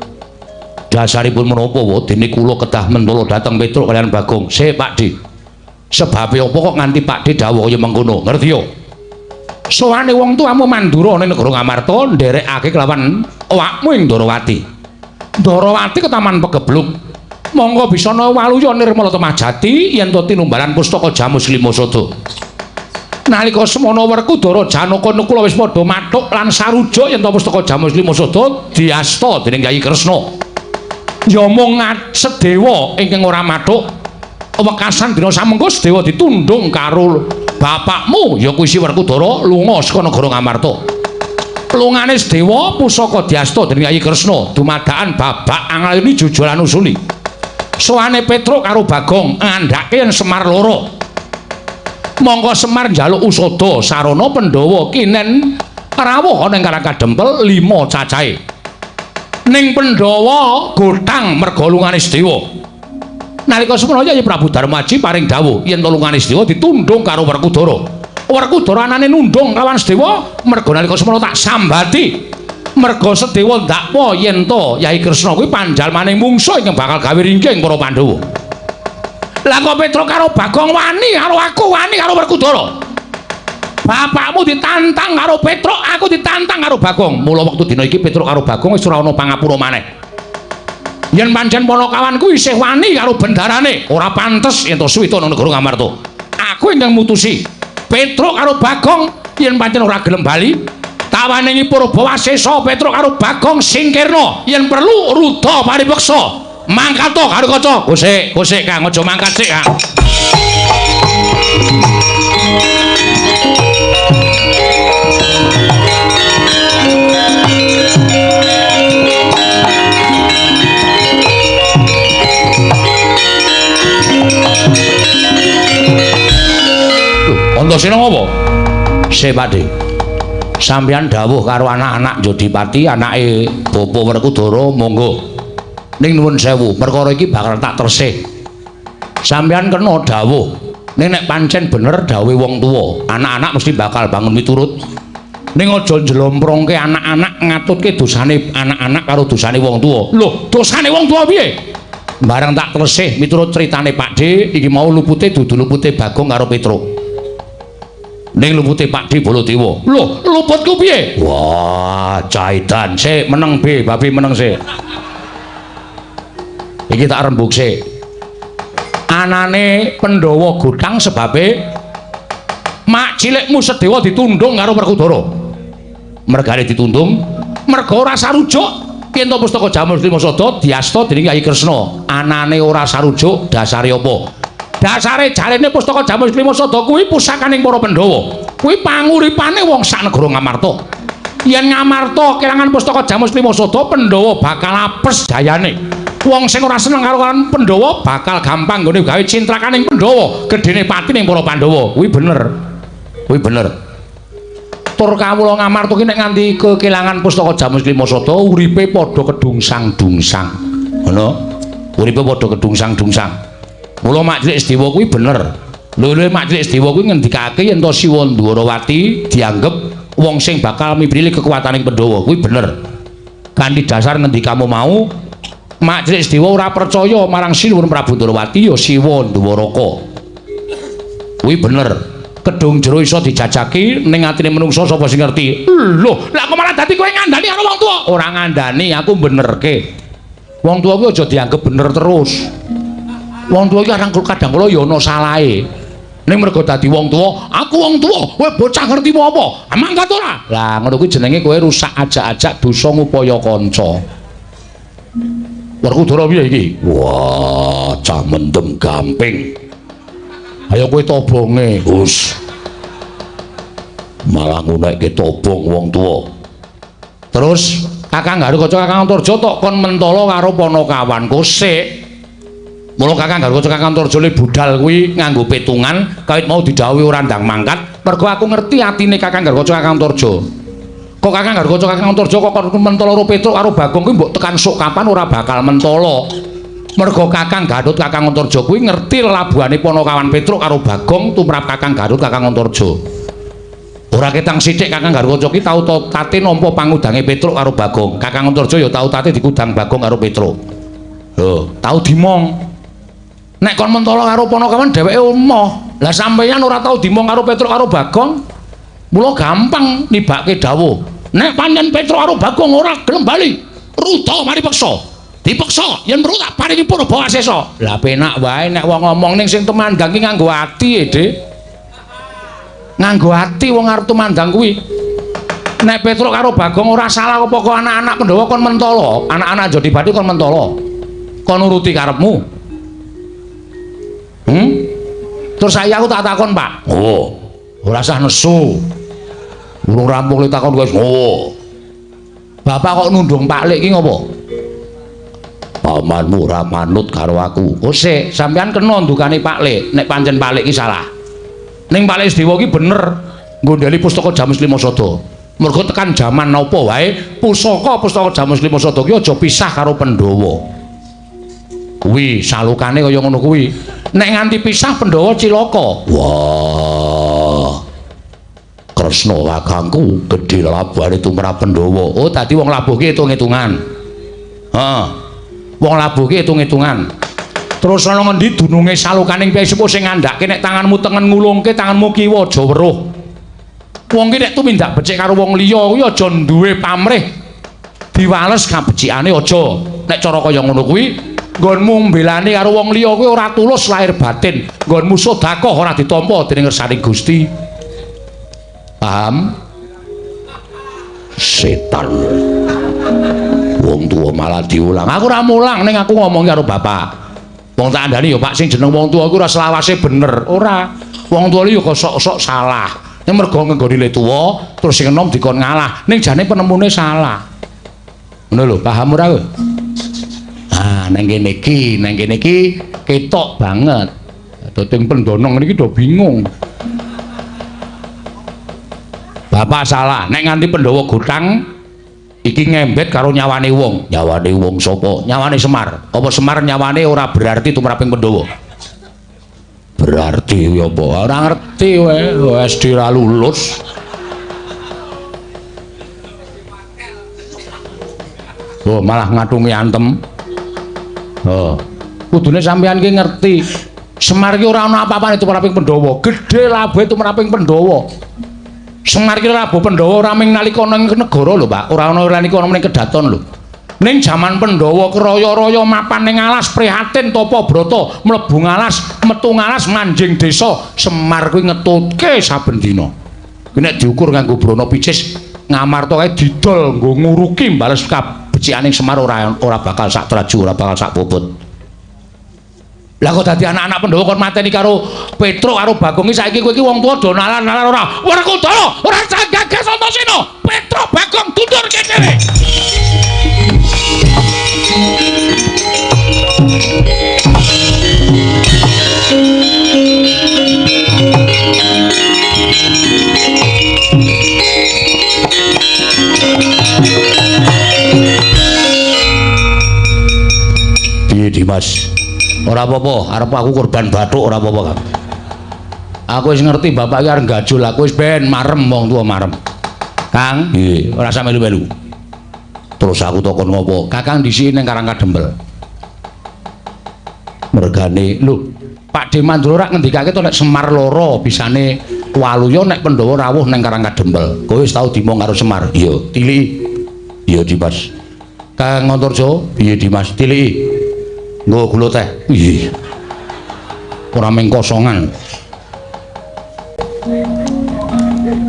Dasaripun menapa wa dene kula kedah mentala dhateng Petruk kaliyan Bagong. Sik Pakdhe. Sebabe apa kok nganti Pakdhe dawuh kaya mengkono? Ngerti yo? Sowane wong tuamu Mandura ning negara Ngamarta nderekake kelawan awakmu ing Ndarawati. Ndarawati ketaman pegebluk. Monggo bisa ana waluya nirmala temah jati yen to tinumbalan pustaka Jamus Lima Sada. Nalika semana Werkudara Janaka Nakula wis padha mathuk lan sarujuk yen to pustaka Jamus Lima Sada diasta dening Kyai Kresna. Ya mung Sedewa ingkang ora mathuk wekasan dina samengko Sedewa ditundung karo bapakmu ya kuwi si Werkudara lunga saka negara Ngamarta. Lungane Sedewa pusaka diasta dening Kyai Kresna dumadakan babak anglayuni jujulan usuli. Sowane Petruk karo Bagong ngandhake yen Semar loro. Mongko Semar njaluk usada sarana Pandhawa kinen rawuh ana ing Karang Kadempel 5 cacahe. Ning Pandhawa gothang merga lungane Sedewa. Nalika semono Kyai Prabu Darmaji paring dawuh yen lungane Sedewa ditundung karo Werkudara. Werkudara anane nundung kawan Sedewa merga nalika semono tak sambati. Merga Sedewa ndakwa yen to Yai Kresna kuwi panjalmaning mungsuh ingkang bakal gawe ringking para Pandhawa. Lah kok Petruk karo Bagong wani karo aku, wani karo Werkudara. Bapakmu ditantang karo Petruk, aku ditantang karo Bagong. Mula wektu dina iki Petruk karo Bagong wis ora ana pangapura maneh. Yen pancen Panakawan kuwi isih wani karo bendarane, ora pantes yen to suwita nang negara Ngamarta. Aku ingkang mutusi Petruk karo Bagong yen pancen ora gelem bali, tawaningi Purbawasesa Petruk karo Bagong singkirna yen perlu ruda paripeksa. Mangkat to karo kaca. Gosek, gosek Kang, aja mangkat sik Kang. Antasena ngopo? Sik Pakdhe. Sampeyan dawuh karo anak-anak Jodipati, anake Bapak Werkudara, monggo. Ning nuwun sewu, perkara iki bakal tak tresih. Sampeyan kena dawuh. Ning nek pancen bener dawuhe wong tuwa, anak-anak mesti bakal bangun miturut. Ning aja njlomprongke anak-anak ngatutke dosane anak-anak karo dosane wong tuwa. Lho, dosane wong tuwa piye? Bareng tak tresih miturut critane Pakdhe, iki mau lupute dudu lupute Bagong karo Petruk. Ning lupute Pakdhe Baladewa. Lho, luputku piye? Wah, caidan sik meneng be, babi meneng sik. Iki tak rembug sik. Anane Pandhawa gothang sebabe mak cilikmu Sedewa ditundung karo Werkudara. Mergane ditundung, merga ora sarujuk yen to pustaka Jamus Lima Sada diasta dening Kyai Kresna. Anane ora sarujuk dasare apa? Dasare jarene pustaka Jamus Lima Sada kuwi pusakaning para Pandhawa. Kuwi panguripane wong sak negara Ngamarta. Yen Ngamarta kelangan pustaka Jamus Lima Sada, Pandhawa bakal apes jayane. Wong sing ora seneng karo Pandhawa bakal gampang nggone gawe cintrakaning Pandhawa, gedene pati ning para Pandhawa. Kuwi bener. Kuwi bener. Tur kawula Ngamarta ki nek nganti kekelangan pustaka Jamus Lima Sada, uripe padha kedungsang-dungsang. Ngono. Uripe padha kedungsang-dungsang. Mula Mak Cilik Sedewa kuwi bener. Lho Mak Cilik Sedewa kuwi ngendikake yen to Siwa Ndwarawati dianggep wong sing bakal mipilih kekuataning Pandhawa. Kuwi bener. Kanthi dasar ngendikamu mau, Mak Cilik Sedewa ora percaya marang Sinuwun Prabu Ndwarawati ya Siwa Ndwaraka. Kuwi bener. Kedung jero iso dijajaki ning atine menungso sapa sing ngerti. Lho, lah kok malah dadi kowe ngandani karo wong tuwa? Ora ngandani, aku benerke. Wong tuwa kuwi aja dianggep bener terus. Wong tuwa iki kadang kala ya ana salahe. Ning mergo dadi wong tuwa, aku wong tuwa, kowe bocah ngerti apa? Mangkat ora? Lah ngono kuwi jenenge kowe rusak ajak-ajak dosa ngupaya kanca. Werkudara piye iki? Wah, cah mendem gamping. Ayo kowe tobonge, Gus. Malah ngunekke tobong wong tuwa. Terus Kakang Garukaca Kakang Antarja tok kon mentala karo Panakawan kosik. Mula Kakang Garukaca Kakang Antarja le budal kuwi nganggo petungan, kawit mau didhawuhi ora ndang mangkat, mergo aku ngerti atine Kakang Garukaca Kakang Antarja. Kok Kakang Garukaca Kakang Antarja kok kon mentala karo Petruk karo Bagong kuwi mbok tekan sok kapan ora bakal mentala. Mergo Kakang Garut Kakang Antarja kuwi ngerti lelabuhane Panakawan Petruk karo Bagong tumrap Kakang Garut Kakang Antarja. Ora ketang sithik Kakang Garukaca ki tau tate nampa pangudange Petruk karo Bagong. Kakang Antarja ya tau tate dikudang Bagong karo Petruk. Lho, tau dimong. Nek kon mentala karo Panakawan dheweke emoh. Lah sampeyan ora tau dimong karo Petruk karo Bagong. Mula gampang nibake dawuh. Nek pancen Petruk karo Bagong ora gelem bali, ruda mari peksa. Dipeksa yen perlu tak paringi purba asesa. Lah penak wae nek wong ngomong ning sing tumandang ki nganggo ati, Dik. Nganggo ati wong arep tumandang kuwi. Nek Petruk karo Bagong ora salah apa kok anak-anak Pandhawa kon mentala, anak-anak Jodibati kon mentala. Kon nuruti karepmu. Terus saya aku tak takon, Pak. Oh, ora usah nesu. Urung rampung le takon wis. Oh. Bapak kok nundung Pak Lik ki ngopo? Pamanmu ora manut karo aku. Oh sik, sampean kena ndukane Pak Lik nek pancen Pak Lik ki salah. Ning Pak Lik Sedewa ki bener nggondheli pustaka Jamus Lima Sada. Mergo tekan jaman napa wae pusaka-pustaka Jamus Lima Sada ki aja pisah karo Pandhawa. Kuwi salukane kaya ngono kuwi. Nek nganti pisah Pandhawa cilaka. Wah. Kresna kakangku gedhe labuhane tumrap Pandhawa. Oh, dadi wong labuh ki hitung-hitungan. Heeh. Wong labuh ki hitung-hitungan. Terus ana ngendi dununge salukaning piyai sepuh sing ngandhake nek tanganmu tengen ngulungke tanganmu kiwa aja weruh. Wong ki nek tumindak becik karo wong liya kuwi aja duwe pamrih. Diwales kabecikane aja. Nek cara kaya ngono kuwi nggonmu mbelani karo wong liya kuwi ora tulus lahir batin. Nggonmu sedekah ora ditampa dening ngersaning Gusti. Paham? Setan. Wong tuwa malah diulang. Aku ora mulang ning aku ngomong karo bapak. Wong tak andani ya Pak sing jeneng wong tuwa kuwi ora selawase bener. Ora. Wong tuwa iki ya kok sok-sok salah. Ning mergo ngenggoni le tuwa terus sing enom dikon ngalah. Ning jane penemune salah. Ngono lho, paham ora kowe? Ah, nang kene iki ketok banget. Dadi pendonong niki do bingung. Bapak salah, nek nganti Pandhawa gotang iki ngembet karo nyawane wong. Nyawane wong sapa? Nyawane Semar. Apa Semar nyawane ora berarti tumraping Pandhawa? Berarti ya apa? Ora ngerti kowe, SD ra lulus. Oh, malah ngatungi antem. Oh, kudune sampean ki ngerti. Semar ki ora ana apa-apane tumraping Pandhawa. Gedhe labuhe tumraping Pandhawa. Semar ki labuh Pandhawa ora ming nalika ana ing negara lho, Pak. Ora ana nalika ana ning kedaton lho. Ning jaman Pandhawa kraya-raya mapan ning alas prihatin tapa brata, mlebu ngalas, metu ngalas manjing desa. Semar kuwi ngetutke saben dina. Kuwi nek diukur nganggo brana picis, Ngamarta kae didol nggo nguruki bales kabecikaning Semar ora bakal sak traju, ora bakal sak bobot. Lah kok dadi anak-anak Pandhawa kon mateni karo Petruk karo Bagong iki saiki kowe iki wong tuwa do nalar-nalar ora. Werkudara, ora gagas Antasena. Petruk Bagong tundur kene. Piye Dimas? Ora apa-apa, arep aku korban bathuk ora apa-apa, Kang. Aku wis ngerti bapak iki arep gajul, aku wis ben marem wong tuwa marem. Kang, nggih, ora usah melu-melu. Terus aku takon ngopo? Kakang dhisiki ning Karang Kadempel. Mergane, lho, Pak De Mandura rak ngendikake to nek Semar loro bisane Waluya nek Pandhawa rawuh nang Karang Kadempel. Kowe wis tau dimong karo Semar? Iya, tiliki. Iya, Dimas. Kang Antarja, piye Dimas? Tiliki. Nggo gula teh. Iya. Ora mung kosongan.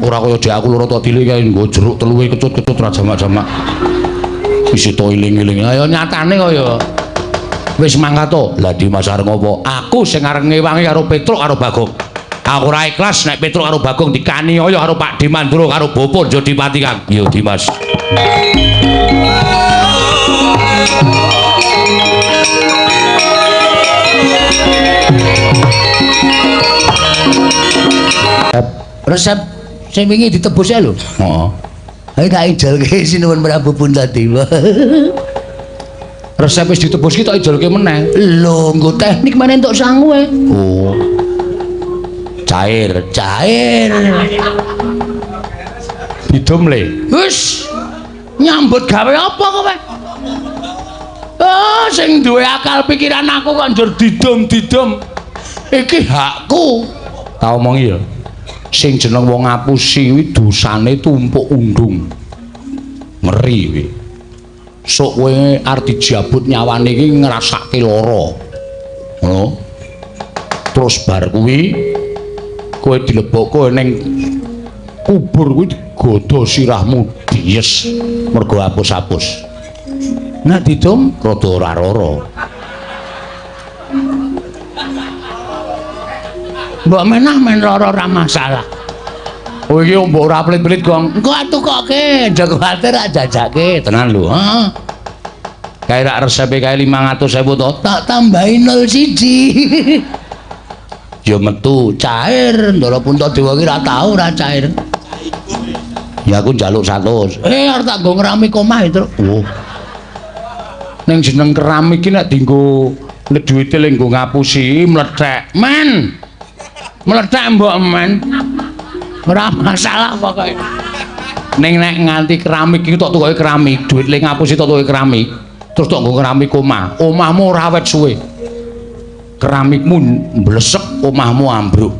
Ora kaya dhek aku loro tok tilik kae nggo jeruk teluwe kecut-kecut ra jamak-jamak. Isi to iling-iling. Ayo nyatane kaya wis mangkat to. Lah Dimas arep ngopo? Aku sing arep ngewangi karo Petruk karo Bagong. Aku ora ikhlas nek Petruk karo Bagong dikaniaya karo Pak Mandura karo Bapa Jodipati Kang. Iya Dimas. Resep sing wingi ditebus ya lho. Heeh. Ayo tak ijolke sinuwun Prabu Puntadewa. Resep wis ditebus ki tak ijolke meneh. Lho, nggo teknik meneh entuk sangu e. Oh. Cair, cair. Didum le. Wis nyambut gawe apa kowe? Ah, sing duwe akal pikiran aku kok njur didum-didum. Iki hakku. Tak omongi ya. Sing jeneng wong ngapusi kuwi dosane tumpuk undung. Ngeri kuwi. Sok kowe arep dijabut nyawane iki ngrasake lara. Ngono. Terus bar kuwi kowe dilebokke ning kubur kuwi digodha sirahmu dies mergo apus-apus. Nek didum rada ora rara. Mbok menah men lara ora masalah. Oh iki mbok ora pelit-pelit, Gong. Engko tukoke, aja kuwatir tak jajake. Tenan lho, heeh. Kae rak resepe kae 500.000 to. Tak tambahi 01. Ya metu cair, Ndara Puntadewa ki ora tau ora cair. Ya aku njaluk 100. Arep tak nggo ngeramik omah itu. Oh. Ning jeneng keramik iki nek dienggo nek duwite le nggo ngapusi mlethek. Men. Mlethek mbok men. Ora masalah pokoke. Ning nek nganti keramik iki tok tukoke keramik, duit le ngapusi tok tukoke keramik, terus tok nggo keramik omah. Omahmu ora awet suwe. Keramikmu mblesek, omahmu ambruk.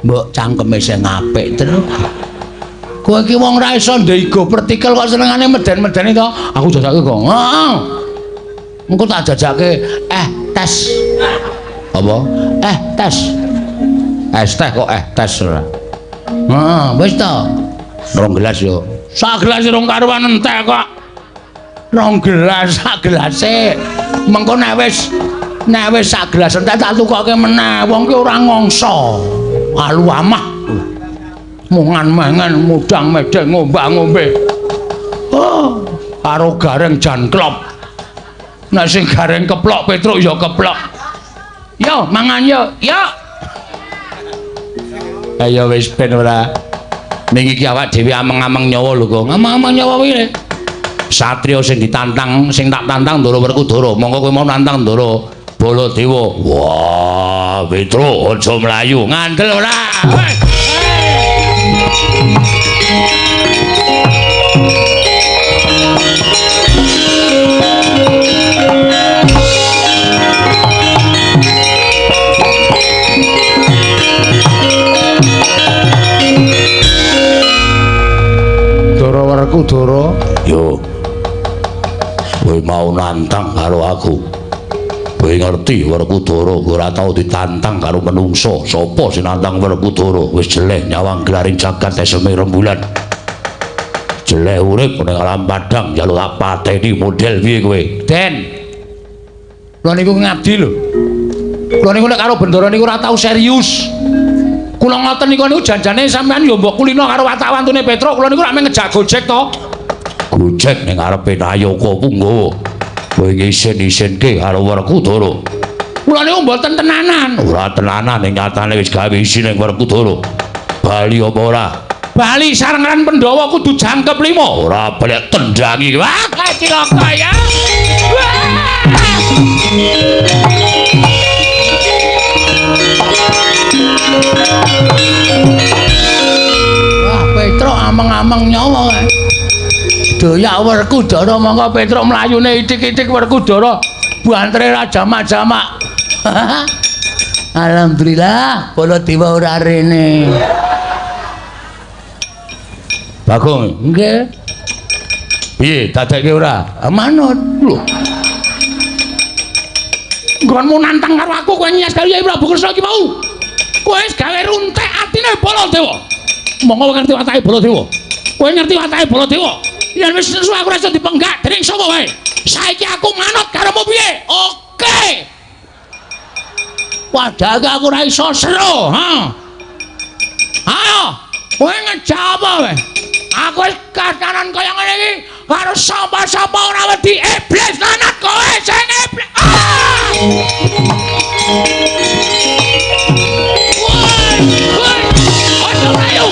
Mbok cangkeme sing apik, Truk. Kowe iki wong ra iso ndego pertikel kok senengane meden-medeni to. Aku jajake kok. Heeh. Engko tak jajake tes. Apa? Tes. Es teh kok tes ora. Heeh, wis to. Rong gelas yo. Sak gelas rong karuan entek kok. Rong gelas sak gelase. Mengko nek wis sak gelas entek tak tukoke meneh. Wong ki ora ngongso. Alu amah. Mungan mangan mudang medeng ngombak-ngombe. Oh, karo gareng jan klop. Nek sing gareng keplok Petruk ya keplok. Yo mangan yo. Yo. Ayo wis ben ora. Ning iki awak dhewe ameng-ameng nyawa lho, Gong. Ameng-ameng nyawa kuwi. Satria sing ditantang, sing tak tantang Ndara Werkudara. Monggo kowe mau nantang Ndara Baladewa. Wah, Petruk aja mlayu. Ngandel ora. Ndara Werkudara, yo. Kowe mau nantang karo aku. Kowe ngerti Werkudara ora tau ditantang karo menungso. Sapa sing nantang Werkudara? Wis jeleh nyawang gelaring jagat eseme rembulan. Jeleh urip ning alam padang njaluk tak pateni model piye kowe? Den. Kula niku ngabdi lho. Kula niku nek karo bendara niku ora tau serius. Kula ngoten niku niku janjane sampean ya mbok kulino karo watak-wantune Petruk. Kula niku rak mung ngejak Gojek to. Gojek ning ngarepe Nayaka Punggawa. Kowe ngisin-isinke karo Werkudara. Kula niku mboten tenanan. Ora tenanan ning nyatane wis gawe isin ning Werkudara. Bali apa ora? Bali sarengan Pandhawa kudu jangkep 5. Ora balik tendangi. Wah, cilaka ya. Wah, Petruk ameng-ameng nyawa kae. Doyak Werkudara mongko Petruk mlayune ithik-ithik Werkudara bantere ra jamak-jamak. Alhamdulillah Baladewa ora rene. Bagong. Nggih. Piye dadekke ora? Manut. Lho. Nggonmu nantang karo aku kowe nyes karo Yai Prabu Kresna iki mau. Kowe wis gawe runtek atine Baladewa. Monggo ngerti watake Baladewa. Kowe ngerti watake Baladewa. Yen wis nesu aku ora iso dipenggak dening sapa wae. Saiki aku manut karomu piye? Oke. Padahal aku ora iso seru, ha. Ayo, kowe ngejak apa kowe? Aku wis kahanan kaya ngene iki karo sapa-sapa ora wedi iblis lanat kowe sing iblis. Ah! Woi, woi, ojo mlayu.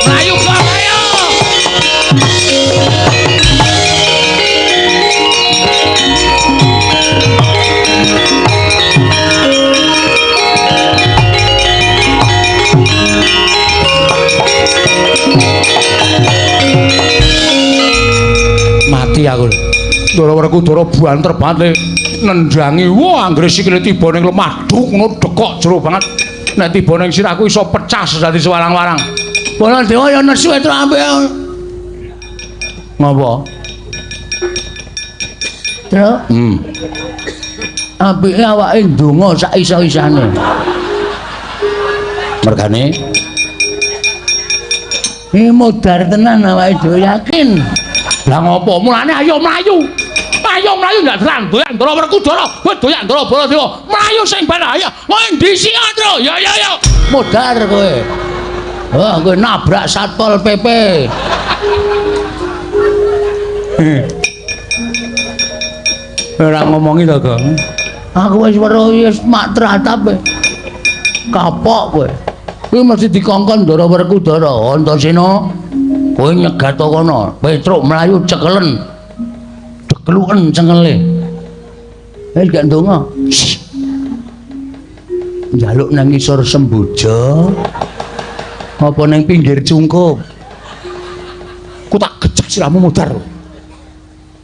Mlayu kok ayo. Mati aku. Ndara Werkudara banter banget nendangi. Wah, anggere sikile tiba ning lemah duk ngono dekok jero banget. Nek tiba ning sirahku iso pecah dadi sewarang-warang. Baladewa ya nesu e ampe. Ngopo? Truk. Apike awake ndonga sak iso-isane. Mergane iki modar tenan awake dhewe yakin. Lah ngopo? Mulane ayo mlayu. Ayo mlayu ndak terang doyak Ndara Werkudara, kowe doyak Ndara Baladewa. Mlayu sing ben ayo. Kowe ndi sih, Andro? Ya ya ya. Modar kowe. Wah, kowe nabrak Satpol PP. Ora ngomongi to, Gong. Aku wis weruh wis mak tratap. Kapok kowe. Kuwi mesti dikongkon Ndara Werkudara, Antasena. Kowe nyegat kono, Petruk mlayu cekelen. Dekluken cengele. Wis gak ndonga. Njaluk nang ngisor semboja. Apa nang pinggir cungkup? Ku tak gejek sirahmu modar.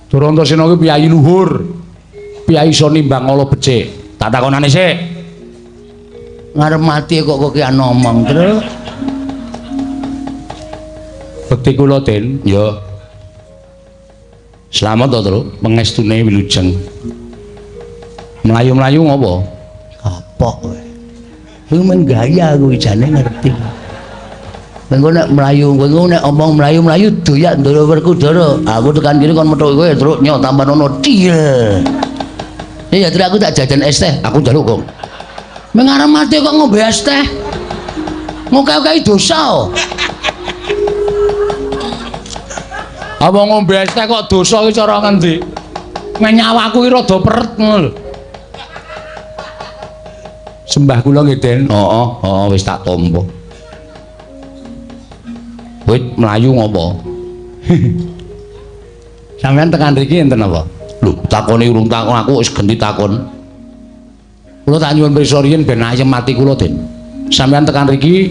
Ndara Antasena kuwi piyayi luhur. Piyayi iso nimbang ala becik. Tak takonane sik. Ngarep mati kok kokean ngomong, Truk. Bekti kula, Den. Ya. Slamet to, Truk, pengestune wilujeng. Mlayu-mlayu ngopo? Kapok kowe. Kuwi men gaya kuwi jane ngerti. Mengko nek mlayu, kowe nek omong mlayu-mlayu doyak Ndara Werkudara. Aku tekan kene kon methuki kowe, Truk, nyo tampan ono til. Iya, Truk, aku tak jajan es teh. Aku njaluk, Gong. Mengarep mati kok ngombe es teh. Ngoke-oke dosa. Apa ngombe es teh kok dosa iki cara ngendi? Nyawaku iki rada peret ngono lho. Sembah kula nggih, Den. Heeh, heeh wis tak tampa. Wit mlayu ngopo? Sampeyan tekan mriki enten apa? Lho, takone urung takon aku wis genti takon. Kula tak nyuwun pirsa riyin ben ayem ati kula, Den. Sampeyan tekan mriki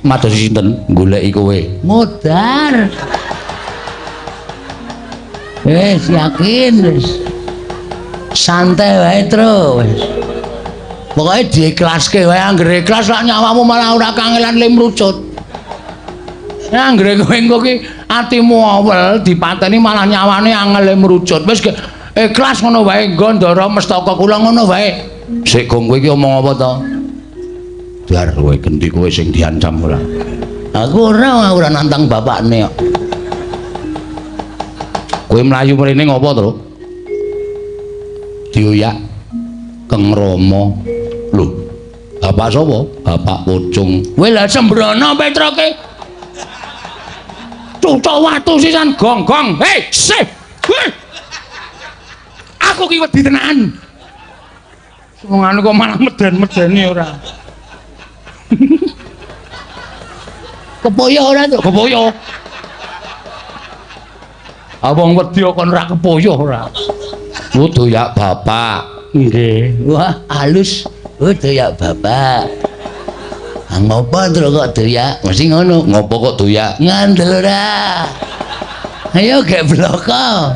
madosi sinten? Goleki kowe. Modar. Wis yakin wis. Santai wae, Tru, wis. Pokoke diikhlaske wae, anggere ikhlas lak nyawamu malah ora kangelan le mrucut. Anggere kowe engko ki atimu awel dipateni malah nyawane angel le mrucut. Wis ikhlas ngono wae nggo Ndara Mestaka kula ngono wae. Sik Gong kowe iki omong apa to? Dar kowe genti kowe sing diancam ora. Aku ora nantang bapakne kok. Kowe mlayu mrene ngopo, Truk? Dioyak Keng Rama. Lho, bapak sapa? Bapak Pocung. Kowe lha sembrono Petroke. Cucuk watu sisan gong-gong. Hei, sih. Hei. Aku ki wedi tenan. Sengane kok malah meden-medeni ora. Kepoyo ora, Truk? Kepoyo. Wong wedi kok ora kepoyo ora. Ku doyak bapak. Nggih. Wah, halus. Ku doyak bapak. Ah, ngopo Truk kok doyak? Mesti ngono. Ngopo kok doyak? Ngandel ora. Ayo gek bloko.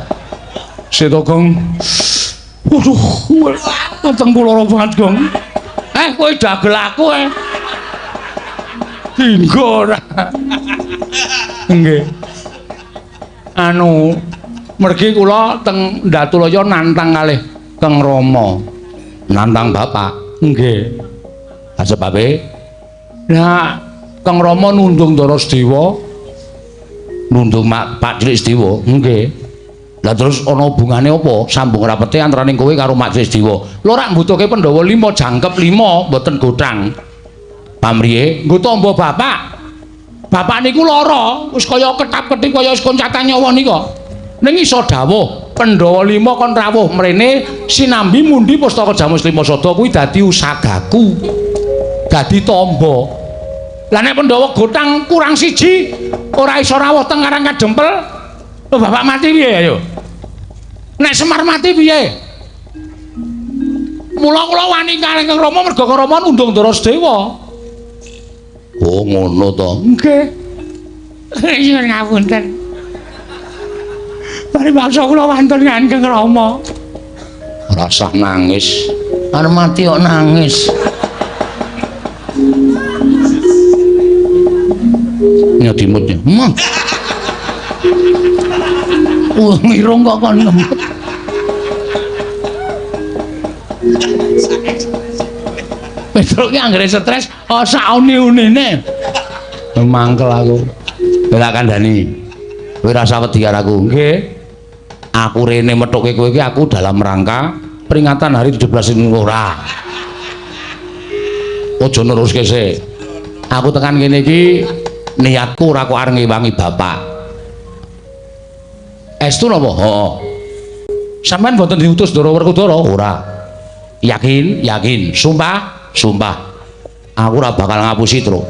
Sik to, Gong. Waduh, weteng kula lara banget, Gong. Kowe dagel aku eh. Dinggo ora. Nggih. Anu, mergi kula teng Ndatulaya nantang kalih Kang Rama. Nantang bapak? Nggih. Ha sebabe? Lah, Kang Rama nundung Ndara Sedewa. Nundung Pak Cilik Sedewa? Nggih. Lah terus ana hubungane apa? Sambung rapete antaraning kowe karo Mak Cilik Sedewa. Lho rak mbutuhke Pandhawa 5 jangkep 5 mboten gothang. Pamriye? Nggo tamba bapak. Bapak niku lara, wis kaya ketap-ketip kaya wis koncatan nyawa nika. Ning iso dawuh Pandhawa 5 kon rawuh mrene sinambi mundi pustaka Jamus Lima Sada kuwi dadi usagaku. Dadi tamba. Lah nek Pandhawa gothang kurang siji ora iso rawuh teng Karang Kadempel, lho bapak mati piye ayo? Nek Semar mati piye? Mula kula wani kalih Kang Rama merga Kang Rama nundung Ndara Sedewa. Oh ngono to. Nggih. Nyuwun ngapunten. Paribasa kula wantun Kang Rama. Ora usah nangis. Arep mati kok nangis. Nyedimutnya. Mah. Irung kok kon ngemut. Petruk ki anggere stres, oh sak uni-unine. Mangkel aku. Kowe tak kandhani. Kowe rasa wedi karo aku. Nggih. Aku rene methuke kowe iki aku dalam rangka peringatan hari 17 ini ora. Aja neruske sik. Aku tekan kene iki niatku ora kok arep ngewangi bapak. Estu napa? Heeh. Sampeyan mboten diutus Ndara Werkudara? Ora. Yakin? Yakin. Sumpah? Sumpah. Aku ora bakal ngapusi, Truk.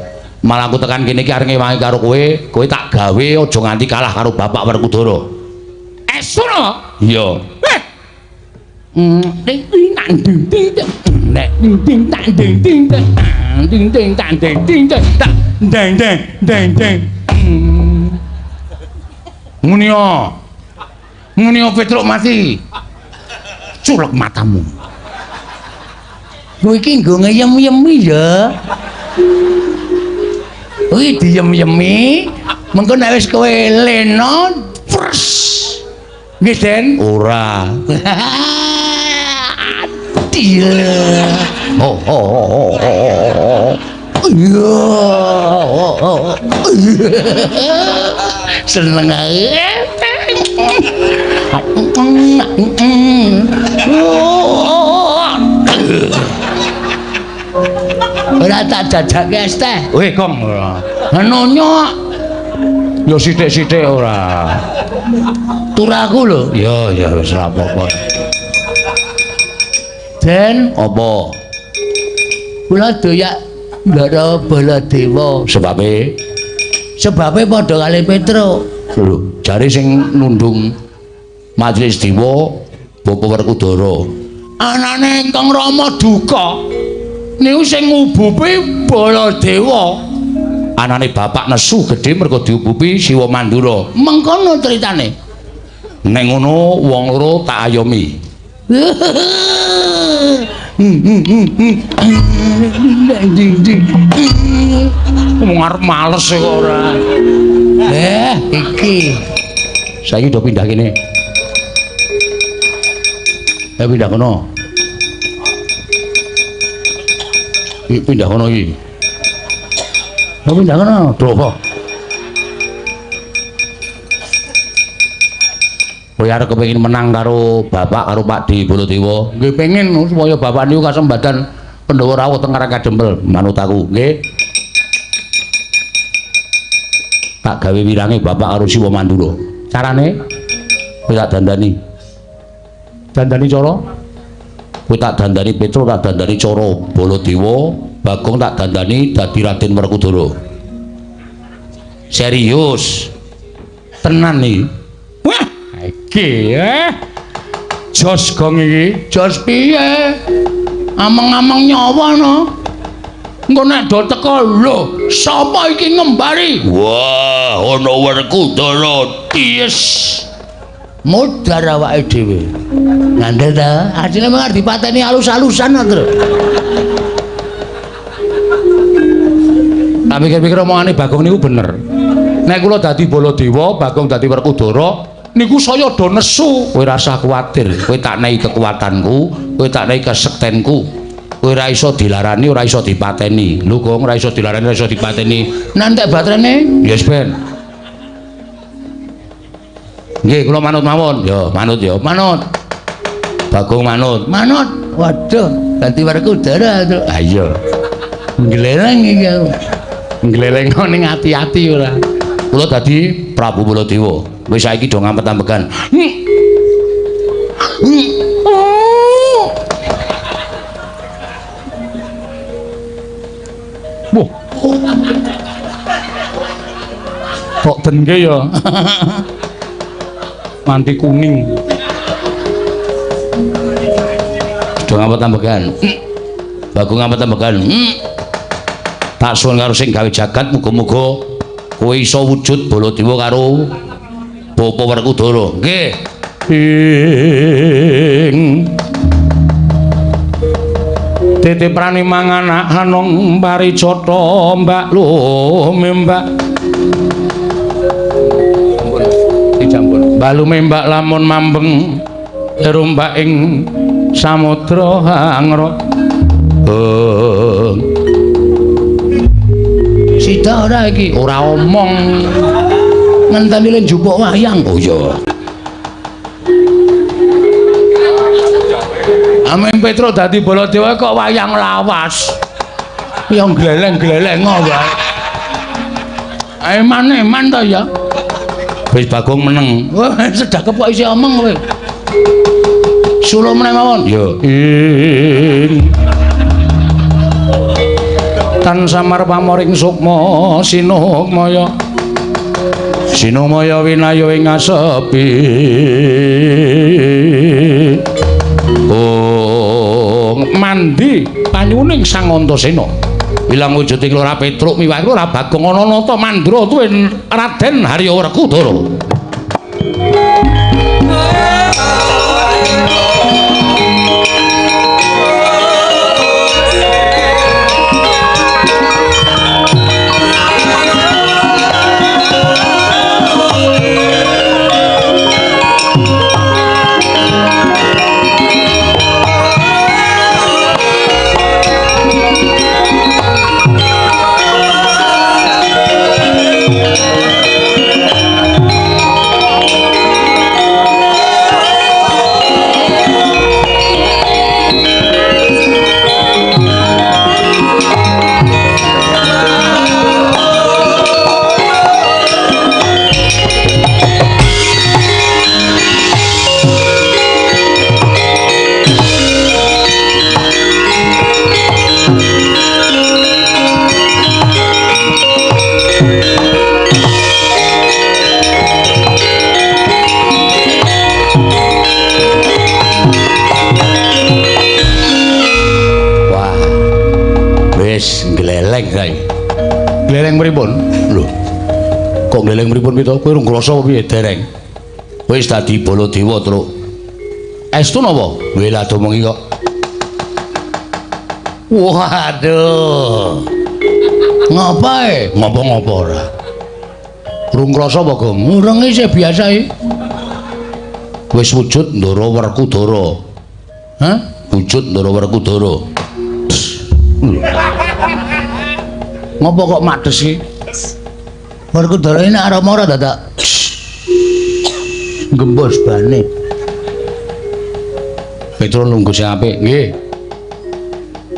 Malah aku tekan kene iki arep ngewangi karo kowe, kowe tak gawe aja nganti kalah karo bapak Werkudara. Estu napa? Iya. Ding ding tang ding ding ding ding tang ding ding ding ding tang ding ding ding deng deng deng deng. Ngene yo. Ngene yo Petruk mati. Culek matamu. Kowe iki nggo ngeyem-yemi ya. Kuwi diyem-yemi, mengko nek wis kowe lena, pres. Nggih, Den. Ora. Adil. Oh oh oh oh. Iya. Seneng ae. Ora tak jajake es teh. Weh, Kong. Nonyo. Ya sithik-sithik ora. Turaku lho. Ya, ya wis ora apa-apa. Den, apa? Kula doyak Ndara Baladewa. Sebabe? Sebabe padha kali Petruk. Lho, jare sing nundung Majelis Dewa Bapak Werkudara. Anane Kang Rama duka. Niku sing ngubupi Baladewa. Anane bapak nesu gedhe mergo diubupi Siwa Mandura. Mengkono critane. Nek ngono wong loro tak ayomi. Wong arep males kok ora. Iki. Saiki do pindah kene. Pindah kono. Iki pindah kono iki. Pindah kono. Do apa? Kowe arep kepengin menang karo bapak karo Pak D Baladewa. Nggih pengin supaya bapak niku kasembadan Pandhawa rawuh teng Karang Kadempel manut aku nggih. Tak gawe wirange bapak karo Siwa Mandura. Carane kowe tak dandani. Dandani cara? Kowe tak dandani Petruk, tak dandani cara Baladewa, Bagong tak dandani dadi Raden Werkudara. Serius. Tenan iki. Wah, iki jos gong iki. Jos piye? Ameng-ameng nyawa no. Engko nek do teko lho, sapa iki ngembari? Wah, ana Werkudara. Yes. Modar awake dhewe. Ngandel ta? Asline mung arep dipateni alus-alusan to. Tak pikir-pikir omongane Bagong niku bener. Nek kula dadi Baladewa, Bagong dadi Werkudara, niku saya do nesu. Kowe rasah kuwatir, kowe tak nehi kekuatanku, kowe tak nehi kesektenku. Kowe ora iso dilarani, ora iso dipateni. Lho Gong, ora iso dilarani, ora iso dipateni. Nantek baterene? Yes ben. Nggih, kula manut mawon. Ya, manut ya, manut. Bagong manut. Manut. Waduh, dadi Werkudara to. Ha iya. Ngleleng iki aku. Ngleleng ning ati-ati ora. Kula dadi Prabu Baladewa. Wis saiki do ngampet-ambekan. Wah. Kok dengke ya? Manti kuning. Do ngampet-ambekan. Bagong ngampet-ambekan. Tak suwun karo sing gawe jagat, muga-muga kowe iso wujud Baladewa karo Bapa Werkudara. Nggih. Ing titiprane manganak hanong parijata mbak lumembak. Ampun, dicampur. Mbak lumembak lamun mambeng rumbak ing samudra hangra. Sida ora iki? Ora omong. Ngenteni le njupuk wayang. Oh iya. Amin Petro dadi Baladewa kok wayang lawas. Ya gleleng-gleleng wae. Eman-eman to ya. Wis Bagong meneng. Wah, sedakep kok isih omong kowe. Sulo meneh mawon. Ya. Ing tan samar pamoring sukma sinukmaya. Sinukmaya winaya ing asepi. Oh, mandi panyuning Sang Antasena. Ilang wujuding Lurah Petruk miwah Lurah Bagong ana nata mandra tuwin Raden Harya Werkudara. Gleleng kae. Gleleng pripun? Lho. Kok gleleng pripun pito? Kowe rung krasa apa piye dereng? Wis dadi Baladewa, Truk. Estu napa? Weh lah domongi kok. Waduh. Ngapae? Ngopo-ngopo ora. Rung krasa apa, Gong? Urung isih biasa iki. Wis wujud Ndara Werkudara. Hah? Wujud Ndara Werkudara. Ngopo kok mades iki? Werkudara ini arep ora dadak gembos bane. Petro nunggu sing apik, nggih.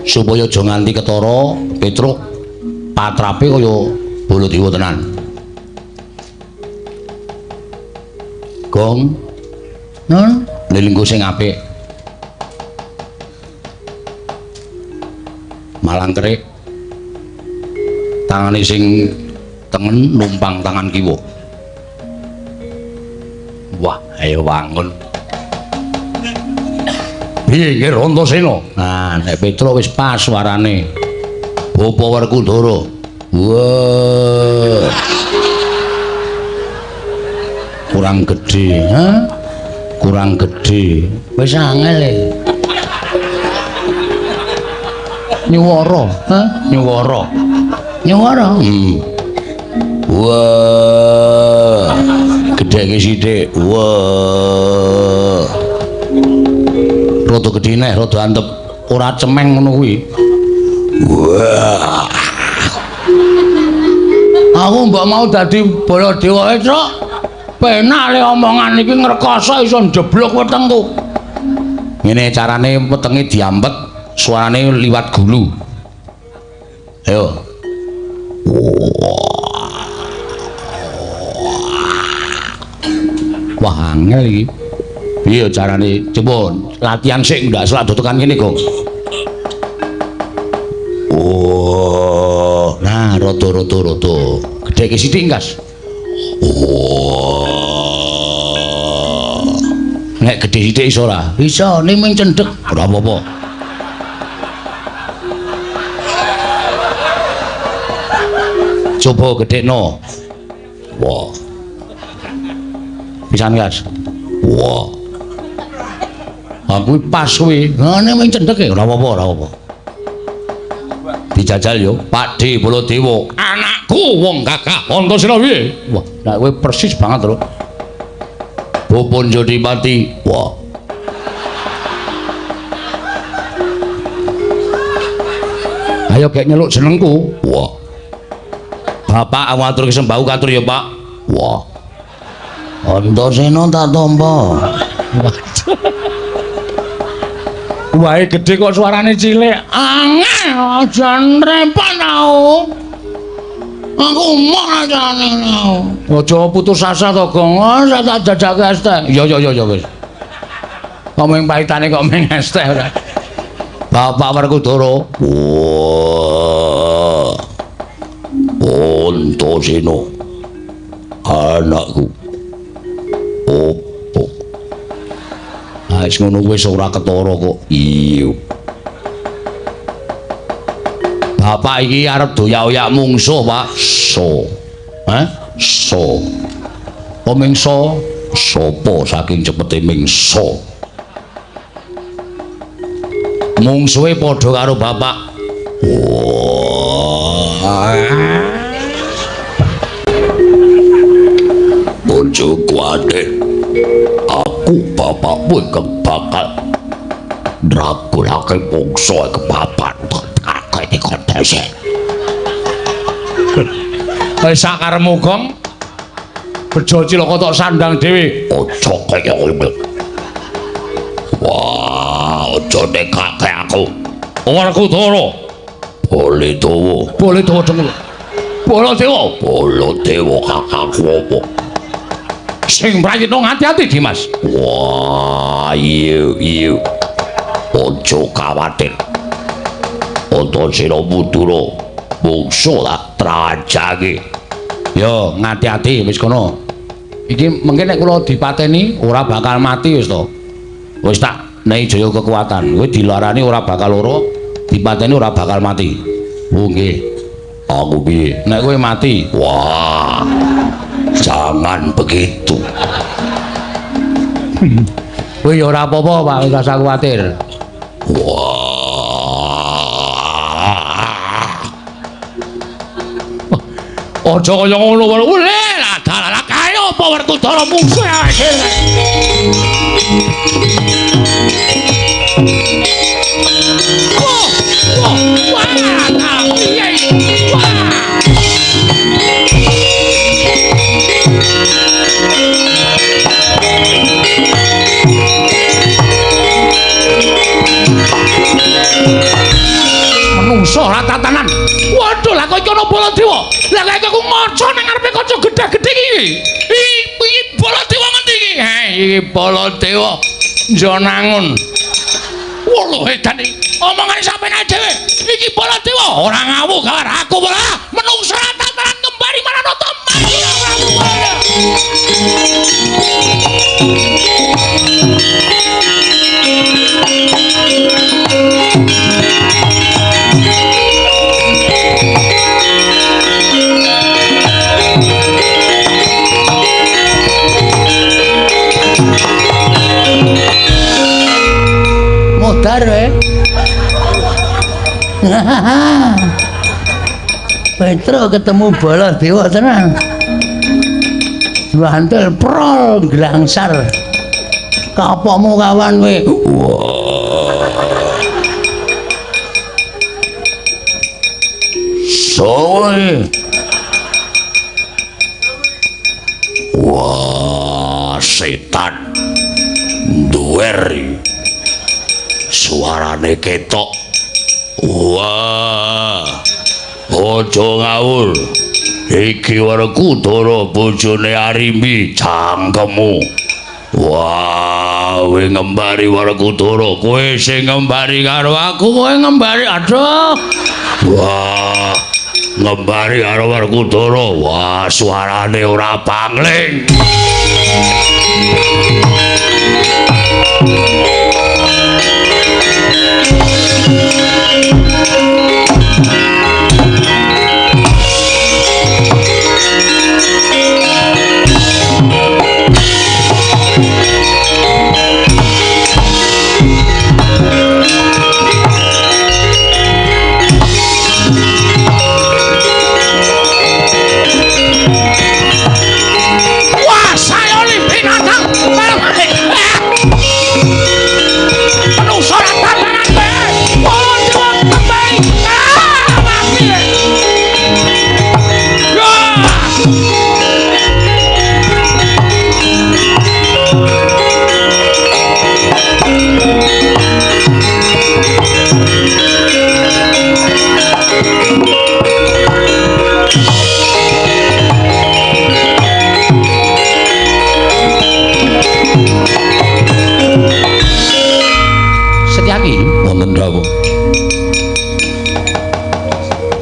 Supaya aja nganti ketara, Petro patrape kaya Baladewa tenan. Gong. Nun, lelungguh sing apik. Malang kerik. Tangane sing tengen numpang tangan kiwa. Wah, ayo wangun. Piye nggih Antasena? Nah, nek Petro wis pas suarane. Bapa Werkudara. Wah. Kurang gedhe, ha? Kurang gedhe. Wis angel e. Nyuwara, hah? Nyuwara. Nyuwara. Wah. Gedheke sithik. Wah. Rada gedhe neh, rada antep. Ora cemeng ngono kuwi. Wah. Aku mbok mau dadi Baladewa, Truk. Penak le omongan iki ngrekoso iso njeblok wetengku. Ngene carane wetenge diampet, suarane liwat gulu. Ayo. Wah, angel iki. Piye carane? Coba latihan sik ndak selak dotokan kene, Gong. Oh, nah rada-rada rada. Gedheke sithik, Kas. Oh. Nek gedhe sithik iso ora? Iso, ning mung cendhek. Ora apa-apa. Coba gedhekno. Wah. Pisan, Kas. Wah. Aku pas kuwi. Ngene mung cendhek e. Ora apa-apa, ora apa-apa. Dijajal yo, Pak D Baladewa. Anakku wong gagah Antasena piye? Wah, nek kowe persis banget lho. Bopon Jodipati. Wah. Ayo gek nyeluk jenengku. Wah. Bapak aku atur sembahku katur ya, Pak. Wah. Antasena tak tampa. Wae gedhe kok suarane cilik. Angel, aja repot aku. Aku emoh ajane. Aja putus asa to, Gong. Oh, tak jajake es teh. Ya ya ya ya wis. Kok mung pahitane kok mung es teh ora. Bapak Werkudara. Wah. Antasena. Anakku. Opo? Ah, wis ngono wis ora ketara kok. Iya. Bapak iki arep doyak-oyak mungsuh, Pak. So. Hah? So. Apa mingso? Sopo saking cepete mingso. Mungsuhe padha karo bapak. Wah. Bojoku adek. Aku bapakmu ingkang bakal ndragulake mungsuh kepapat kakek dikondese. Wis sakaremu, Gong. Bejo cilaka tok sandang dhewe. Aja kaya ngono. Wah, aja nekake aku. Werkudara. Baladewa. Baladewa dengkul. Baladewa. Baladewa kakangku apa? Sing prayitna ngati-ati, Dimas. Wah, iya iya. Aja kawatir. Antasena Madura mungsuh tak trajake. Yo, ngati-ati wis kono. Iki mengke nek kula dipateni ora bakal mati wis to. Wis tak nehi jaya kekuatan. Kowe dilarani ora bakal lara, dipateni ora bakal mati. Oh nggih. Aku piye? Nek kowe mati, wah. Jangan begitu. Kowe ya ora apa-apa, Pak, ora usah kuwatir. Wah. Aja kaya ngono wae. Lah dalah kae apa Werkudara mungsuh awake dhewe. Wah, wah, piye? Wah. Menungso ora tatanan. Waduh, lah kok iki ana Baladewa. Lah kok aku ngaca nang ngarepe kaca gedhe-gedhe iki. Iki Baladewa ngendi iki? Heh, iki Baladewa Njonangun. Waduh, edan iki. Omongane sampeyan dhewe. Iki Baladewa ora ngawuh karo aku ora. Menungso ora tatanan kembali marang Nata Madura Prabu Baladewa. Modar kowe. Petruk ketemu Baladewa tenan. Diwantul prol glangsar. Kapokmu kawan kowe. Wah. Soe. Wah, setan. Duwer. Suarane ketok. Wah. Aja ngawur. Iki Werkudara bojone Arimbi cangkemmu. Wah, kowe ngembari Werkudara, kowe sing ngembari karo aku, kowe ngembari. Aduh. Wah, ngembari karo Werkudara. Wah, suarane ora pangling.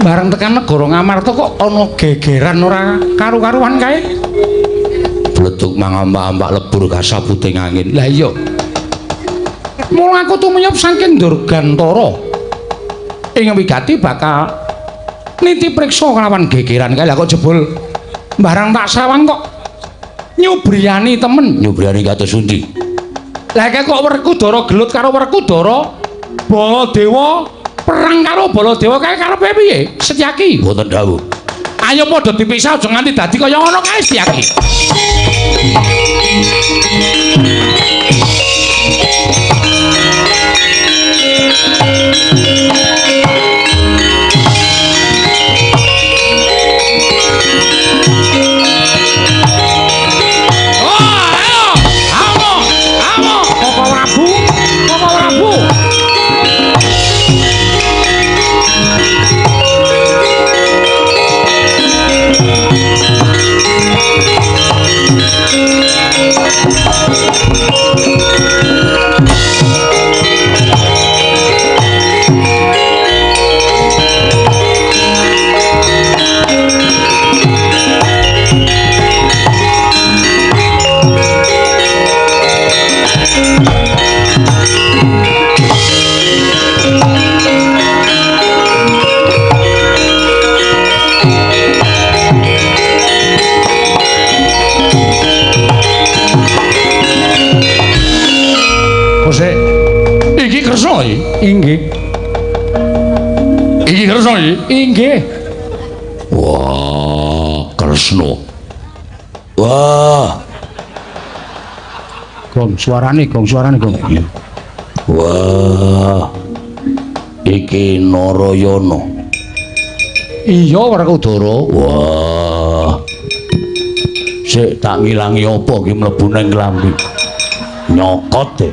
Bareng tekan negara Ngamarta kok ana gegeran ora karu-karuan kae. Bleduk mangambak-ambak lebur kasabuting angin. Lah iya. Mula aku tumiyup saking Durgantara. Ing wigati bakal niti priksa kelawan gegeran kae. Lah kok jebul barang tak sawang kok nyubriyani temen. Nyubriyani kados pundi? Lah kae kok Werkudara gelut karo Werkudara, Baladewa perang karo Baladewa kae karepe piye? Setyaki. Mboten dawuh. Ayo padha dipisah aja nganti dadi kaya ngono kae Setyaki. Oh, ayo. Amo, amo, Koko Prabu, Koko Prabu. Kose, iki Kresna iki? Inggih. Iki Kresna iki? Inggih. Wah, Kresna. Wah. Gong suarane, gong suarane, gong. Wah. Iki Narayana. Iya, Werkudara. Wah. Sik tak ngilangi apa iki mlebu ning klambi. Nyokot e.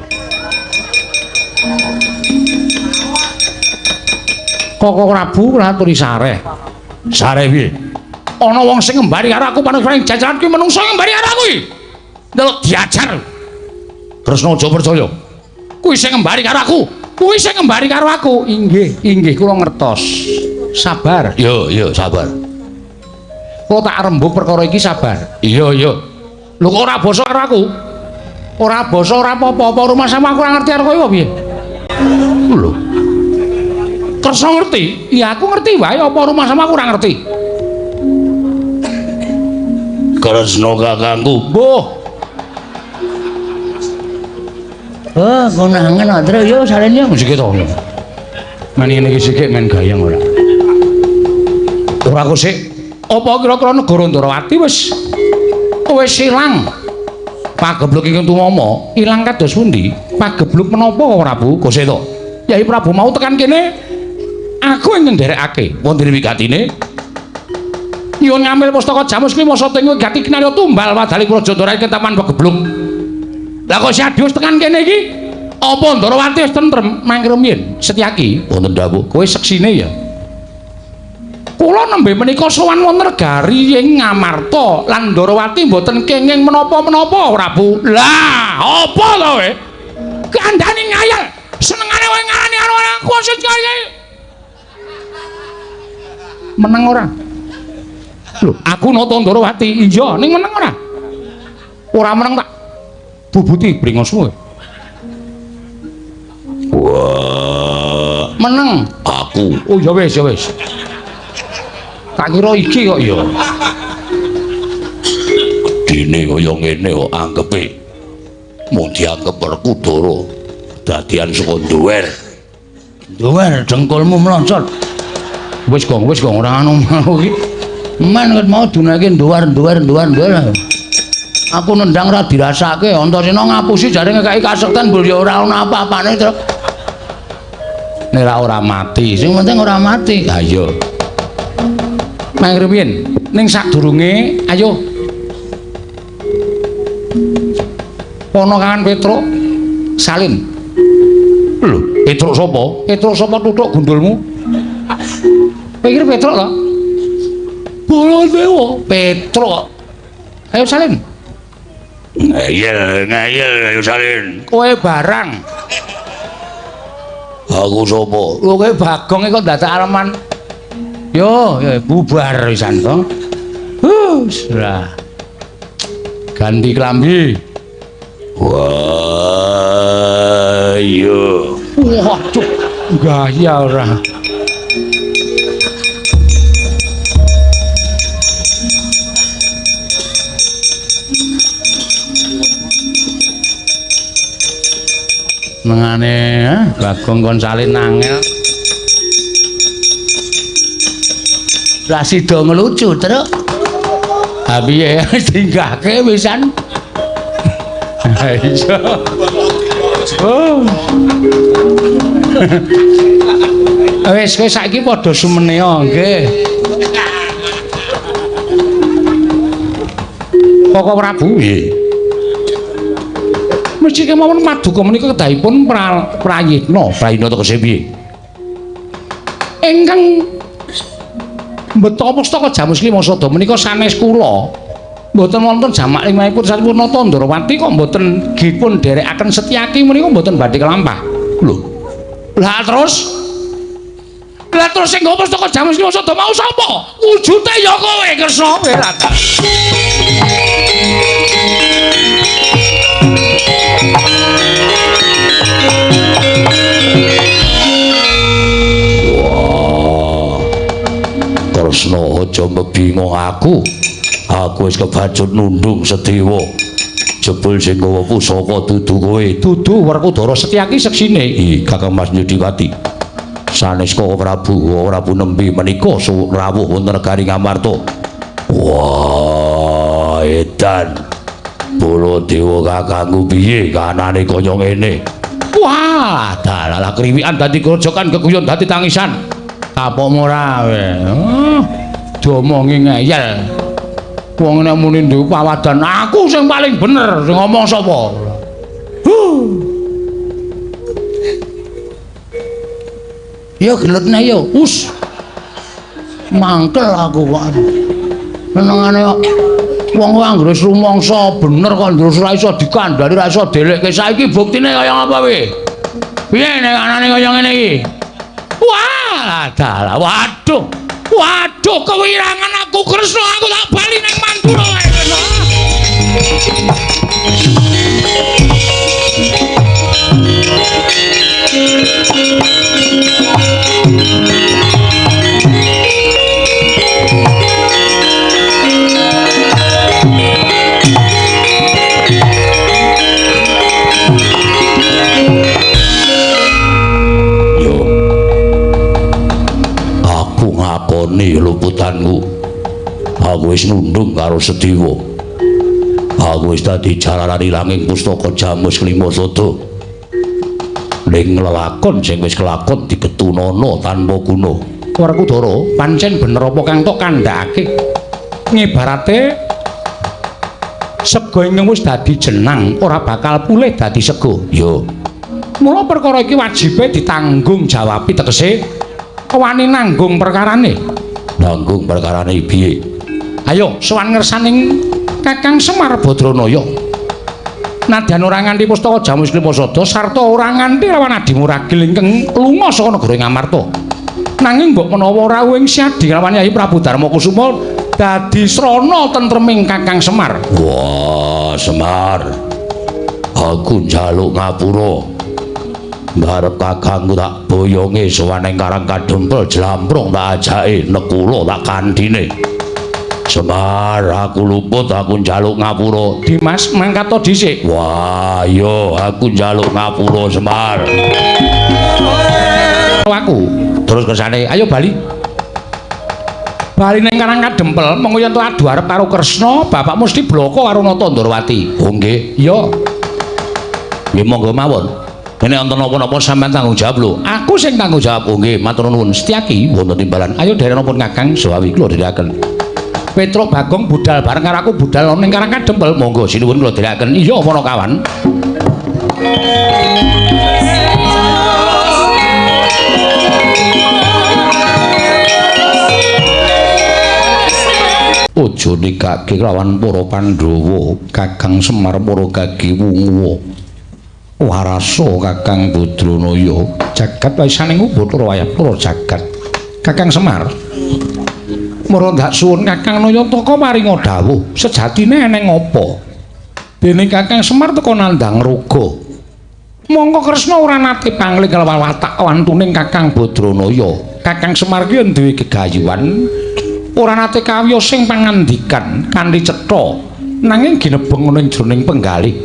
Koko Prabu laturi sareh. Sareh piye? Ana wong sing ngembari karo aku panungsa jajaran kuwi menungsa ngembari karo aku iki. Ndelok diajar. Kresna aja percaya. Kuwi sing ngembari karo aku. Kuwi sing ngembari karo aku. Inggih, inggih kula ngertos. Sabar. Yo, yo, sabar. Kula tak rembug perkara iki sabar. Iya, iya. Lho kok ora basa karo aku? Ora basa ora apa-apa, rumah sama aku ora ngerti karo kowe piye? Lho. Kresna ngerti? Iya aku ngerti wae apa rumah sama aku ora ngerti. Kresna kakangku. Mbuh. Oh, konangan kok, Truk. Yo salin yo. Sik to. Men ngene iki sik men gayeng ora. Ora kok sik. Apa kira-kira negara Ndrawati wis ilang? Pagebluk ingkang tumama ilang kados pundi? Pagebluk menapa Prabu Koseta? Yai Prabu mau tekan kene aku ing nderekake wonten wigatine. Nyuwun ngambil pustaka Jamus Klima Sata ing wigati kinarya tumbal wadaling Praja Ndrawati ketaman pagebluk. Lah kok si Adi wis tekan kene iki? Apa Ndrawati wis tentrem mangke rumiyin? Setyaki wonten dawuh. Kowe seksine ya. Kula nembe menika sowan wonten negari ing Ngamarta lan Ndrawati mboten kenging menapa-menapa Prabu. Lah, apa to kowe? Kandhani ngayal. Senengane kowe ngarani karo aku sing. Meneng ora? Lho, aku nata Ndrawati. Iya, ning meneng ora? Ora meneng tak bubuti bringosmu. Wah, meneng aku. Oh ya wis, ya wis. Tak kira iki kok ya. Gedene kaya ngene kok anggepe. Mung dianggep Werkudara dadian saka nduwer. Nduwer dengkulmu mloncot. Wis gong ora anu mau iki. Men ket mau dunake nduwer. Aku nendang ora dirasake, Antasena ngapusi jare ngekeki kasekten mbul ya ora ana apa-apane, Truk. Nek ora mati, sing penting ora mati. Ha iya. Mang rumiyin, ning sadurunge ayo. Ponokan Petruk salin. Lho, Petruk sapa? Petruk sapa tutuk gundulmu? Pikir Petruk to? Baladewa, Petruk. Ayo salin. Ngeyel, ayo salin. Kowe barang. Aku sapa? Lho kowe Bagong kok dadak aleman. Yo, yo bubar pisan to. Hus, lah. Ganti klambi. Wah, yo. Waduh, gaya ora. Mengane Bagong kon salin angel. Lah sida ngelucu, Truk. Ha piye dinggahke pisan. Ha iya. Oh. Wis kowe saiki padha sumene nggih. Koko Prabu nggih. Mesti kemawon paduka menika kedahipun prayitna. Prayitna tegese piye? Ingkang mbeta pustaka Jamus Klima Sada menika sanes kula. Mboten wonten jamak limahipun sampun nata Ndrawati kok mboten dipun dherekaken Setyaki menika mboten badhe kelampah. Lho. Lah terus? Lah terus sing nggawa pustaka Jamus Klima Sada mau sapa? Wujute ya kowe Kresna kowe. Wah. Kresna aja mebingung aku. Aku wis kebacut nundung Sedewa. Jebul sing nggawa pusaka dudu kowe. Dudu Werkudara Setyaki seksine. Ih, Kakang Mas Nyudipati. Sanes Koko Prabu, Prabu nembe menika rawuh wonten negari Ngamarta. Wah, edan. Baladewa kakangku piye kahanane kaya ngene? Wah, dalah kriwikan dadi grojokan geguyon dadi tangisan. Kapokmu ora kowe. Diomongi ngeyel. Wong nek muni duwe pawadan, aku sing paling bener, sing ngomong sapa? Huh. Ya gelutne yo. Us. Mangkel aku kok. Senengane kok wong kuwi anggere rumangsa bener kok terus ora iso dikandhani, ora iso delekke. Saiki buktine kaya ngapa piye? Piye nek anane kaya ngene iki? Wah, dalah. Waduh. Waduh, kewirangan aku Kresna, aku tak bali ning Mandura wae Kresna. timbalanku. Aku wis nundung karo Sedewa. Aku wis dadi jalaran ilanging pustaka Jamus Klima Sada. Ning lelakon sing wis kelakon digetunana tanpa guna. Werkudara, pancen bener apa kang tok kandhakake? Ngibarate sega ingkang wis dadi jenang ora bakal pulih dadi sega. Yo. Mula perkara iki wajibe ditanggung jawabi, tegese wani nanggung perkarane. Nanggung perkarane piye? Ayo sowan ngersaning Kakang Semar Badranaya. Nadyan ora nganti pustaka Jamus Klima Sada sarta ora nganti lawan adimu ragil ingkang lunga saka negara Ngamarta. Nanging mbok menawa rawuh ing Siadi lawan Yayi Prabu Darma Kusuma dadi srana tentreming Kakang Semar. Wah, Semar. Aku njaluk ngapura. Barep kakangku tak boyonge sowan ing Karang Kadempel jlamprong tak ajake nekula tak kandhine. Semar, aku luput, aku njaluk ngapura. Dimas, mangkat to dhisik. Wah, yo aku njaluk ngapura, Semar. Aku terus kersane, ayo bali. Bali ning Karang Kadempel, mengko yen to adu arep karo Kresna, bapak mesti bloko karo Nata Ndorowati. Oh nggih. Iya. Nggih monggo mawon. Nek wonten napa-napa sampean tanggung jawab lho. Aku sing tanggung jawab. Oh nggih, matur nuwun. Setyaki wonten timbalan. Ayo derek napa Kakang Sawawi kula dherekaken. Petruk Bagong budal bareng karo aku budal ning Karang Kadempel. Monggo sinuwun kula dherekaken. Iya, para kawan. Aja nikake lawan para Pandhawa, Kakang Semar para gagi wunguwa. Warasa Kakang Badranaya, jagat waisaning Bathara wayah para jagat. Kakang Semar, mara ndak suwun Kakang Nayantaka paringa dawuh, sejatine eneng apa? Dene Kakang Semar teka nandhang raga. Mongko Kresna ora nate pangling kelawan watak wantuning Kakang Badranaya. Kakang Semar ki duwe gegayuhan, ora nate kawiyos sing pangandikan kanthi cetha, nanging ginebeng ana ing jroning penggalih.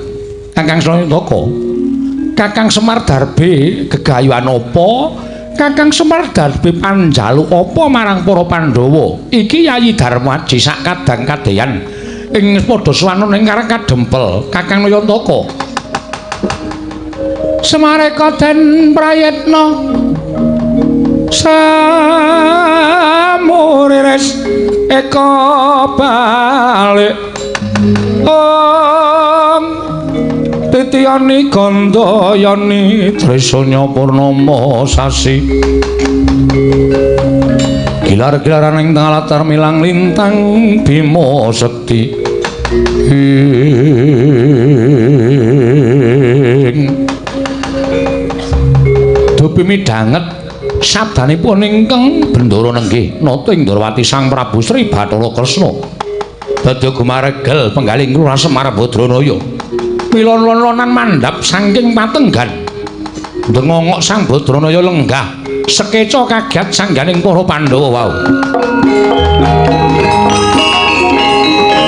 Kakang Nayantaka, Kakang Semar darbe gegayuhan apa? Kakang Semar darbe panjaluk apa marang para Pandhawa? Iki Yayi Darmaji sak kadang kadeyan ing padha sowan ing Karang Kadempel. Kakang Nayantaka, Semareka den prayitna samurires eka balik om titiyani gandayani trisanya purnama sasi gilar-gilaran ing tengah latar milang lintang Bima Sekti ing dupi midhanget sabdanipun ingkang Bendara nenggih nata ing Ndorowati Sang Prabu Sri Bathara Kresna dadi gumaregel penggalih Lurah Semar Badranaya. Milon-lonan mandhap saking patenggan ndengongok Sang Badranaya lenggah sekeca kaget sangganing para Pandhawa wau.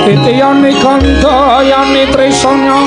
Titiyani gandayani trisanya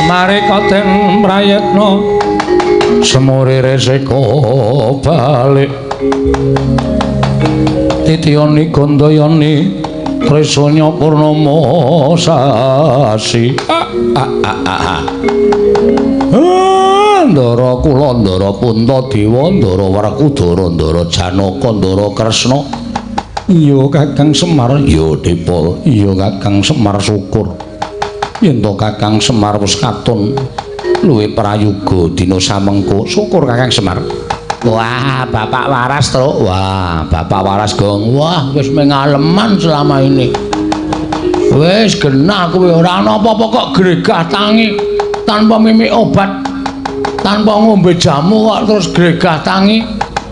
Mareka den prayitna semurire seka balik titiyani gandayani trisanya purnama sasi. Ndara kula ndara Puntadewa ndara Werkudara ndara Janaka ndara Kresna. Iya Kakang Semar, iya Depa, iya Kakang Semar syukur. Yen to Kakang Semar wis katon luwih prayoga dina samengko. Syukur Kakang Semar. Wah, bapak waras, Truk. Wah, bapak waras, Gong. Wah, wis mengaleman selama ini. Wis genah kowe ora ana apa-apa kok gregah tangi tanpa mimik obat, tanpa ngombe jamu kok terus gregah tangi.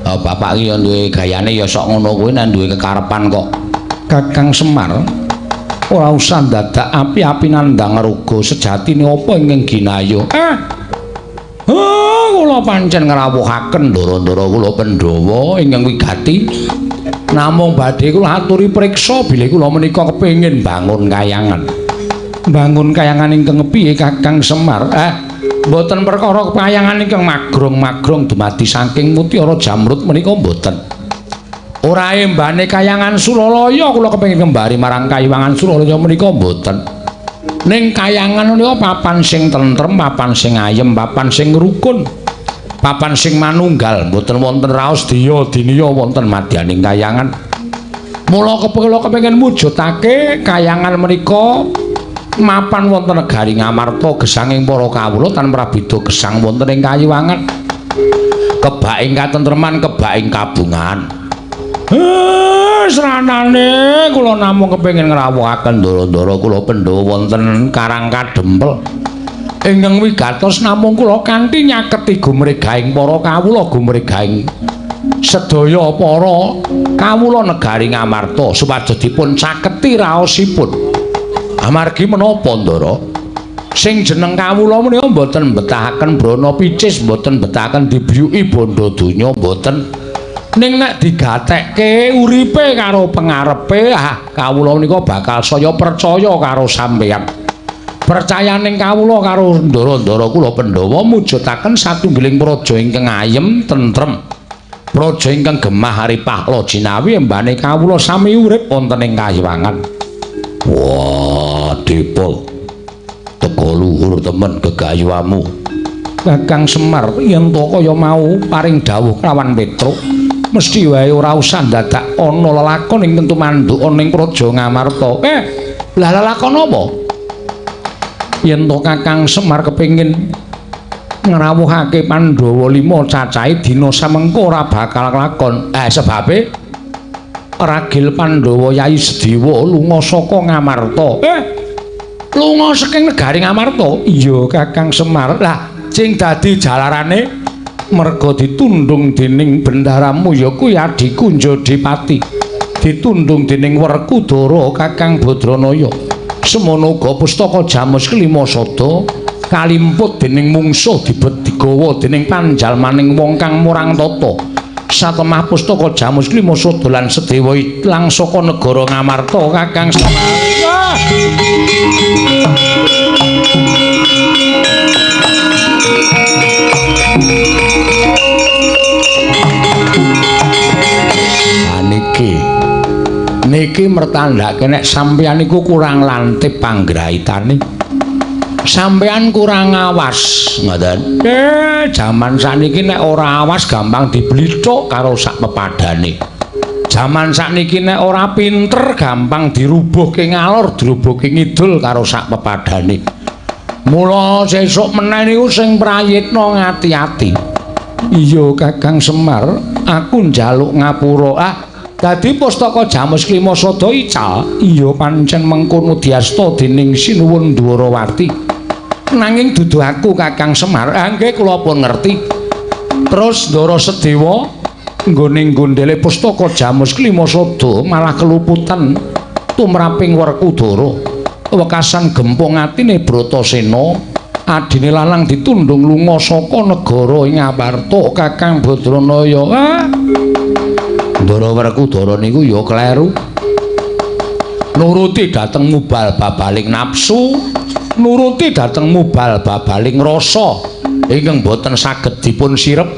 Oh, bapak iki ya duwe gayane ya sok ngono kuwi nek duwe kekarepan kok. Kakang Semar ora usah dadak api-api nandhang ruga sejatine apa ingkang ginayo. Kula pancen ngrawuhaken ndara-ndara kula Pandhawa ingkang wigati. Namung badhe kula aturi priksa bilih kula menika kepengin bangun kayangan. Bangun kayangan ingkang piye Kakang Semar? Mboten perkara kayangan ingkang magrong-magrong dumadi saking mutiara jamrut menika mboten. Ora embane kayangan Suralaya kula kepengin kembali marang kayiwangan Suralaya menika mboten. Ning kayangan menika papan sing tentrem, papan sing ayem, papan sing rukun, papan sing manunggal, mboten wonten raos diya diniya wonten madyaning kayangan. Mula kula kepengin mujudake kayangan menika mapan wonten negari Ngamarta gesanging para kawula tan prabida gesang wonten ing kayiwangan. Kebak ing katentreman, kebak ing kabungan. Sranane kula namung kepengin ngrawuhaken ndara-ndara kula Pandhawa wonten Karang Kadempel. Ingkang wigatos namung kula kanthi nyaketi gumregahing para kawula, gumregahing sedaya para kawula negari Ngamarta supados dipun caketi raosipun. Amargi menapa, Ndara? Sing jeneng kawula menika mboten mbetahaken brana picis, mboten mbetahaken dibiyuki bondo donya, mboten. Ning nek digatekke uripe karo pengarepe, kawula menika bakal saya percaya karo sampeyan. Percayaning kawula karo ndara-ndara kula Pandhawa mujudaken satunggiling praja ingkang ayem tentrem. Praja ingkang gemah ripah lajinawi embane kawula sami urip wonten ing kayiwangan. Wah, Depol. Teka luhur temen gegayuhamu. Kakang Semar yen to kaya mau paring dawuh kelawan Petruk, mesti wae ora usah dadak ana lelakon ing tumanduk ana ing praja Ngamarta. Lah lelakon apa? Yen to Kakang Semar kepengin ngrawuhake Pandhawa 5 cacahe dina samengko ora bakal kelakon. Sebabe ragil Pandhawa Yayi Sediwa lunga saka Ngamarta. Lunga saking negari Ngamarta? Iya Kakang Semar. Lah sing dadi jalarane merga ditundung dening bendaramu ya kuwi adhiku Njodipati, ditundung dening Werkudara Kakang Badranaya. Semono uga pustaka Jamus kelima sada kalimput dening mungsuh dibet digawa dening panjalmaning wong kang murang tata. Satemah pustaka Jamus kelima sada lan Sedewa ilang saka negara Ngamarta Kakang Semar. Niki niki mertandhake nek sampeyan niku kurang lantip panggraitane, sampeyan kurang awas ngoten. Jaman sakniki nek ora awas gampang diblithuk karo sak pepadane. Jaman sakniki nek ora pinter gampang dirubuhke ngalor, dirubuhke ngidul karo sak pepadane. Mula sesuk meneh niku sing prayitna ngati-ati. Iya Kakang Semar, aku njaluk ngapura. Dadi pustaka Jamus Klima Sada ical. Iya pancen mengkono diasta dening Sinuwun Dwarawati. Nanging dudu aku Kakang Semar. Nggih kula pun ngerti. Terus Ndara Sedewa nggone nggondhele pustaka Jamus Klima Sada malah keluputan tumraping Werkudara. Wekasan gempung atine Bratasena, adine lanang ditundung lunga saka negara ing Ngamarta Kakang Badranaya. Ndara Werkudara niku ya kleru. Nuruti dhateng mubal babaling nafsu, nuruti dhateng mubal babaling rasa ingkang boten saged dipun sirep.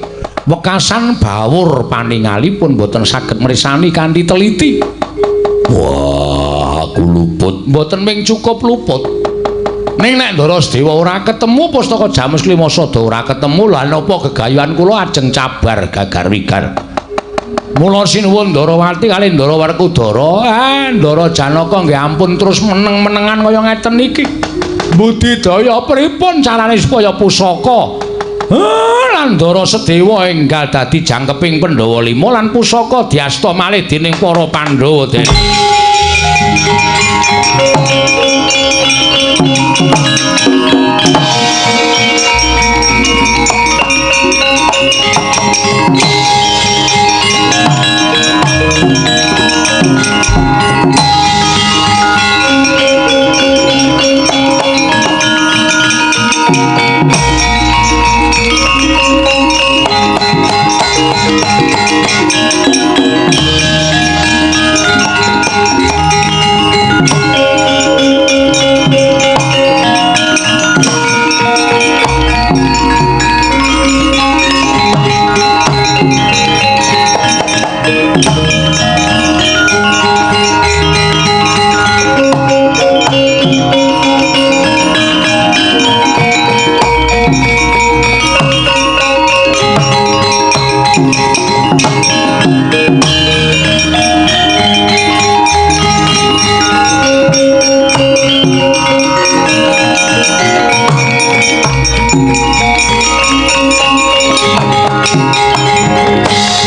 Wekasan bawur paningalipun boten saged mrisani kanthi teliti. Wah, aku luput. Mboten ming cukup luput. Ning nek Ndara Sedewa ora ketemu pustaka Jamus Klima Sada ora ketemu, lha napa gegayuhan kula ajeng cabar gagar wigar. Mula sinuwun Ndarawati kalih Ndara Werkudara, Ndara Janaka nggih ampun terus meneng-menengan kaya ngeten iki. Budidaya pripun carane supaya pusaka lan Ndara Sedewa enggal dadi jangkeping Pandhawa 5 lan pusaka diasta malih dening para Pandhawa Den.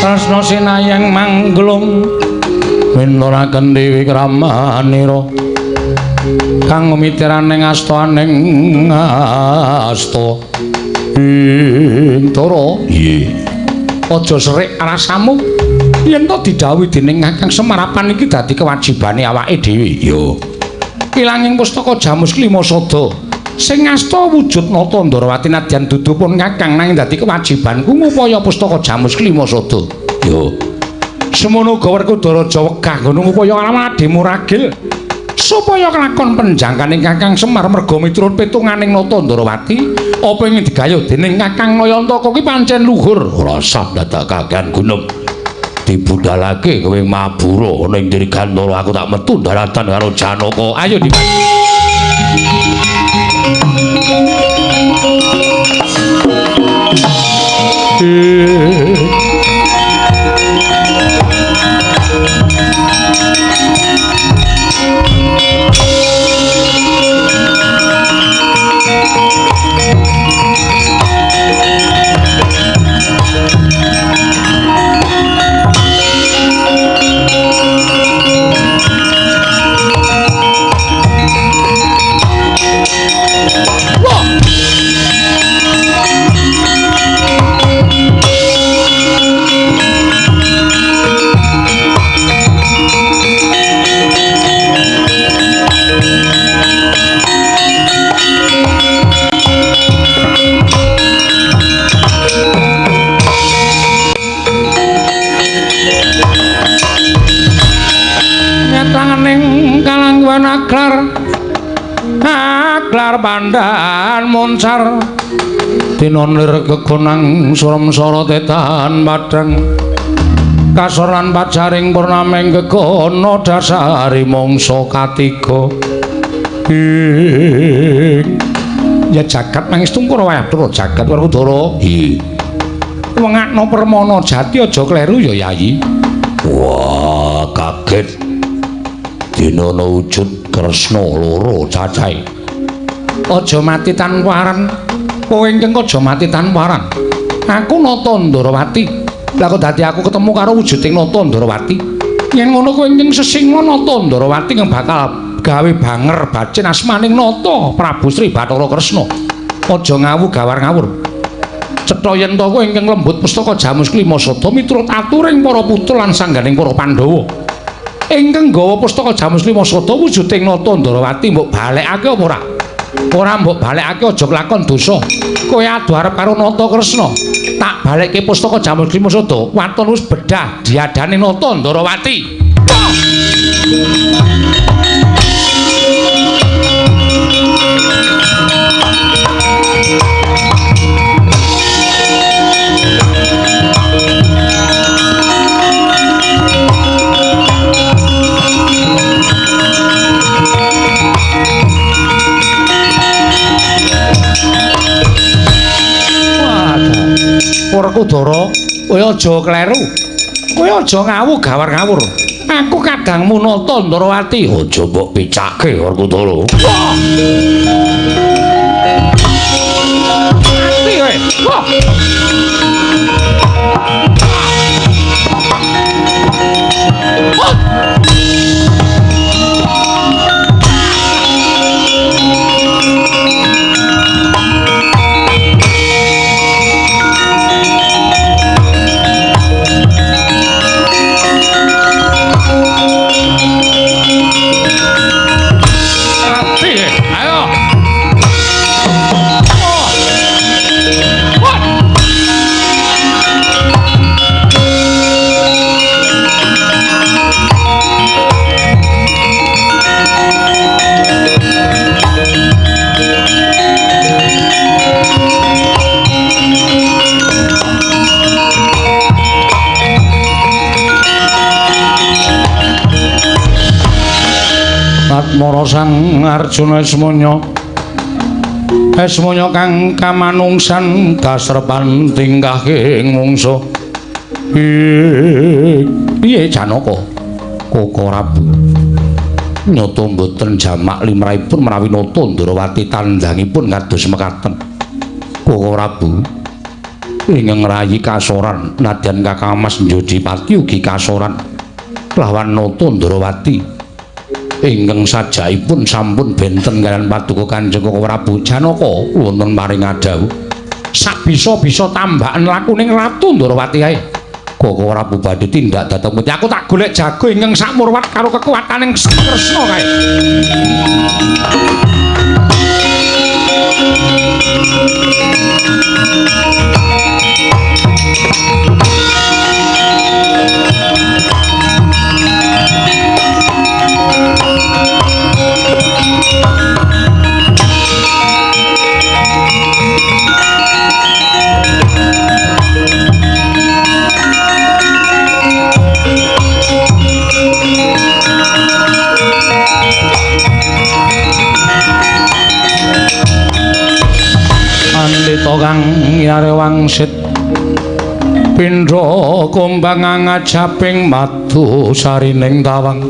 Tresna sinayang mangglung winturaken dewi kramanira kang mitiraning astaning asta ing Ndara. Nggih. Aja serik rasamu yen to didhawuhi dening Kakang Semarapan iki dadi kewajibane awake dhewe. Yo. Ilanging pustaka Jamus Klima Sada sing ngasta wujud nata Ndarawati nadyan dudu pun Kakang nanging dadi kewajibanku ngupaya pustaka Jamus Klima Sada. Yo. Semono uga Werkudara aja wegah nggon ngupaya ademu ragil supaya kelakon penjangkaning Kakang Semar merga miturut pitunganing nata Ndarawati apa ing digayuh dening Kakang Nayantaka ki pancen luhur. Ora sah dadak kakean gunem. Dibudalake kowe mabura ning Dirgantara aku tak metu daratan karo Janaka. Ayo Dimas. Nyetanganing kalangguhan aglar aglar pandan moncar dinonlir gegonang surem-sara tetan padhang kasor lan pajaring purnaming gegono dasari mangsa katiga ing ya jagat mangestu karo wayah jagat Werkudara. Nggih. Wengakno permana jati aja kleru ya Yayi. Wah, kaget. Dina ana wujud Kresna loro cacahe. Aja mati tanpa aran. Kowe ingkang aja mati tanpa aran. Aku Nata Ndarawati. Lah kok dadi aku ketemu karo wujuding Nata Ndarawati. Yen ngono kowe ingkang sesinga Nata Ndarawati kang bakal gawe banger bacin asmaning Nata Prabu Sri Bathara Kresna. Aja ngawu gawar ngawur. Cetha yen to kowe ingkang lembut pustaka Jamus Klima Sada miturut aturing para putra lan sangganing para Pandhawa. Ingkang gawa pustaka Jamus Klima Sada wujuding Nata Ndarawati mbok balekake apa ora? Ora mbok balekake aja kelakon dosa. Kowe adu arep karo Nata Kresna. Tak balekke pustaka Jamus Klima Sada, waton wis bedah diadane Nata Ndarawati. Werkudara, kowe aja kleru. Kowe aja ngawu gawar-ngawur. Aku kadangmu Nata Ndarawati. Aja mbok picake Werkudara. Mati kowe. Wah. Atmara Sang Arjuna Esmanya Esmanya kang kamanungsan kasrepan tingkah ing mungsa. Piye Janaka? Koko Prabu nyata mboten jamak limrahipun menawi nata Ndrawati tandangipun kados mekaten. Koko Prabu ingkang ngrayi kasoran nadyan Kakang Mas Njodipati ugi kasoran lawan nata Ndrawati ingkang sajaipun sampun benten kaliyan paduka Kanjeng Koko Prabu. Janaka wonten paring adhawuh sak bisa-bisa tambahan lakuning Ratu Ndrawati kae. Koko Prabu badhe tindak dhateng pundi? Aku tak golek jago ingkang sakmurwat karo kekuataning Kresna kae. Pandhita kang yare wangsit pindha kumbang ngajaping madu sarining tawang.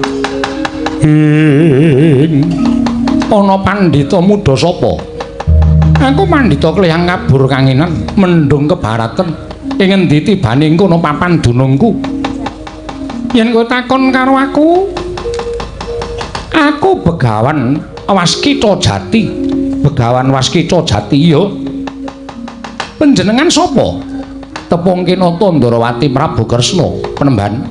Ing ana pandhita muda sapa? Aku pandhita kleyang kabur kanginan mendung kebaratan. Ing endi tibane kono papan dunungku? Yen kowe takon karo aku, aku Begawan Waskita Jati. Begawan Waskita Jati ya. Panjenengan sapa? Tepungke Nata Ndrawati Prabu Kresna penemban.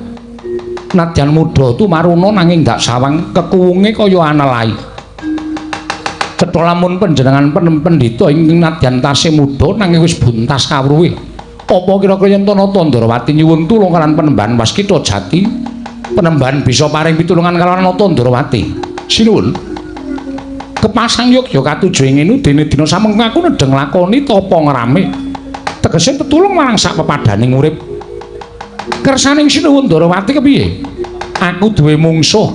Nadyan muda tumaruna nanging ndak sawang kekuwunge kaya anelai. Cetha lamun panjenengan pendhita ingkang nadyan tasih muda nanging wis buntas kawruhe. Apa kira-kira yen Nata Ndrawati nyuwun tulung kaliyan penemban Waskita Jati, penemban bisa paring pitulungan kalawan Nata Ndrawati? Sinuwun. Kepasang yogya katuju ing ngene dene dina samengko aku nedheng lakoni tapa ngrame. Tegese tetulung marang sak pepadaning urip. Kersaning Sinuwun Ndrawati kepiye? Aku duwe mungsuh.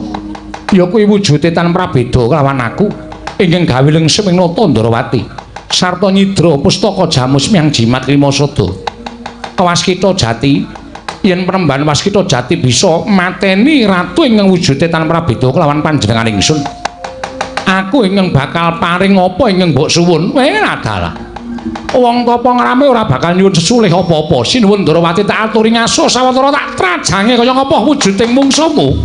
Ya kuwi wujude tan prabeda kelawan aku ingkang gawe lengsem ing Nata Ndrawati. Sarta nyidra pustaka jamus miang jimat lima sada. Waskita Jati, yen penemban Waskita Jati bisa mateni ratu ingkang wujude tan prabeda kelawan panjenengan ingsun. Aku ingkang bakal paring apa ingkang mbok suwun. Adalah. Wong tapa ngrame ora bakal nyuwun sesulih apa-apa. Sinuwun Ndrawati tak aturi ngaso sawetara tak trajange kaya ngapa wujuding mungsuhmu.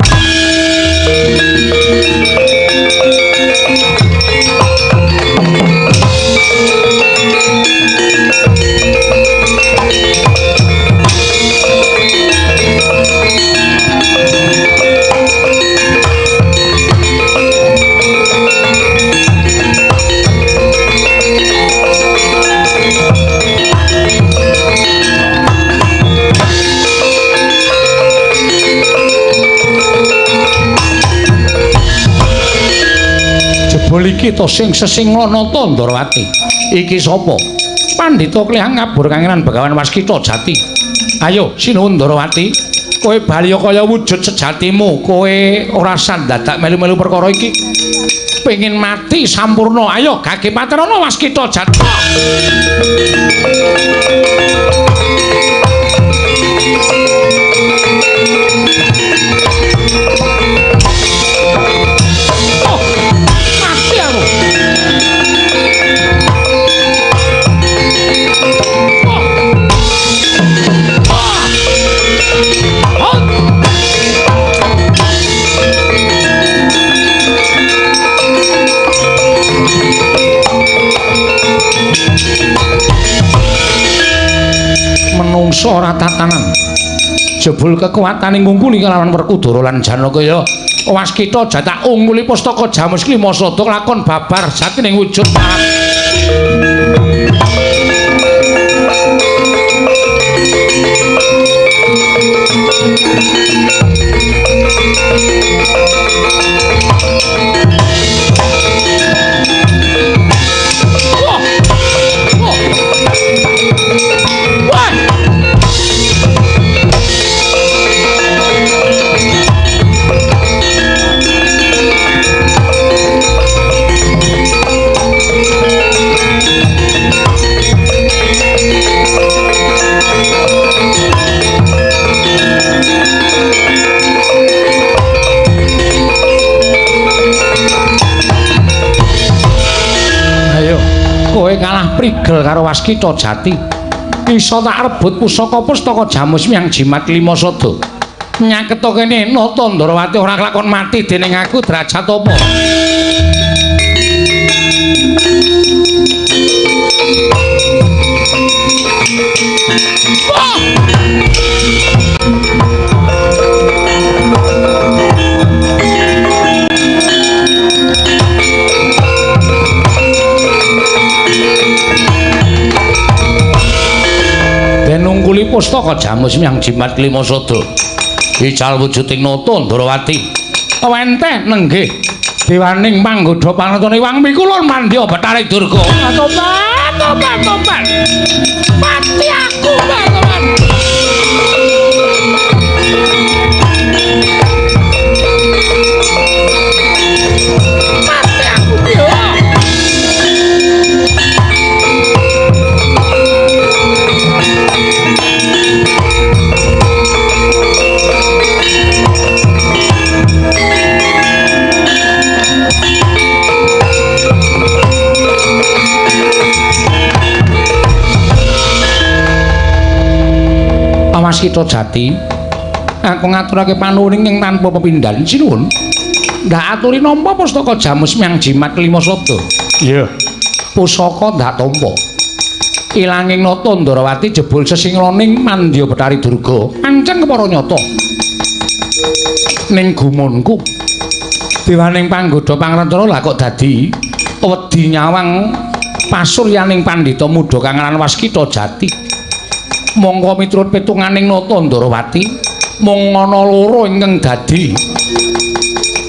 Jebul iki to sing sesinga Nata Ndrawati. Iki sapa? Pandhita klehang ngabur kangenan Begawan Waskita Jati. Ayo Sinuwun Ndrawati, kowe bali kaya wujud sejatimu, kowe ora sandadak melu-melu perkara iki. Pengin mati sampurna. Ayo gage paterana Waskita Jati. Manungsa ora tatanan. Jebul kekuatane ngungkuli kalawan Werkudara lan Janaka ya. Waskita jatak ungkuli pustaka Jamus Klima Sada lakon babar jatining wujud parat. Kowe kalah prigel karo Waskita Jati. Bisa tak rebut pusaka pustaka Jamus Miang Jimat Lima Sada. Nyaketa kene Nata Ndrawati ora kelakon mati dening aku derajat apa? Denungkuli pustaka Jamus Miang Jimat Lima Sada. Ical wujuding Nata Ndrawati. Wenteh nenggih dewaning panggodha panatane Wang Mikulun mandya Bathari Durga. Tobat, tobat, tobat. Mati aku, tobat. Mati aku piye? Waskita Jati, aku ngaturake panuwun ing tanpa pepindhan sinuwun. Ndak aturi nampa pustaka Jamus Miang Jimat Lima Sada. Iya. Pusaka ndak tampa. Ilanging Nata Ndrawati jebul sesingloning mandya Bathari Durga. Pancen kepara nyata. Ning gumunku dewaning panggodha pangrencana lah kok dadi wedi nyawang pasuryaning pandhita muda kang aran Waskita Jati. Mongko miturut pitunganing Nata Ndrawati mung ana loro ingkang dadi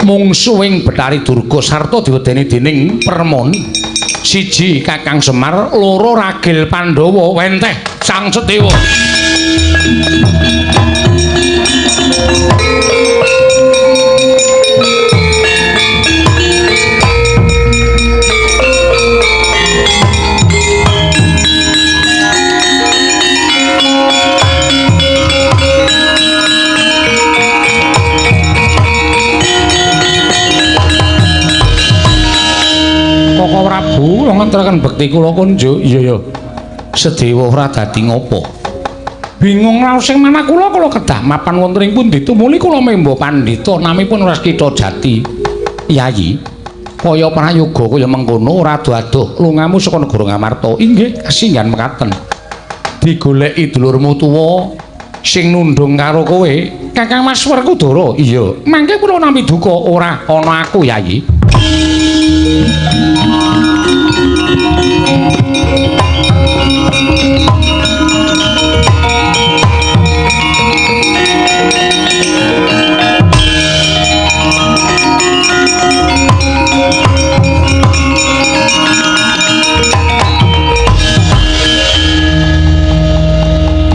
mungsuhing Bathari Durga sarta diwedeni dening Permoni. Siji Kakang Semar, loro Ragil Pandhawa. Wenteh Sang Sedewa. Koko Prabu kula ngaturaken bekti kula kunjuk. Iya ya. Sedewa ora dadi ngopo. Bingung raos sing manah kula, kula kedah mapan wonten ing pundi tumuli kula memba pandhita namipun Waskita Jati. Yayi, kaya prayoga kaya mengkono ora adoh-adoh lungamu saka negara Ngamarta. Inggih, kasinggan mekaten. Digoleki dulurmu tuwa sing nundung karo kowe, Kakang Mas Werkudara. Iya, mangke kula nampi duka ora ana aku, Yayi.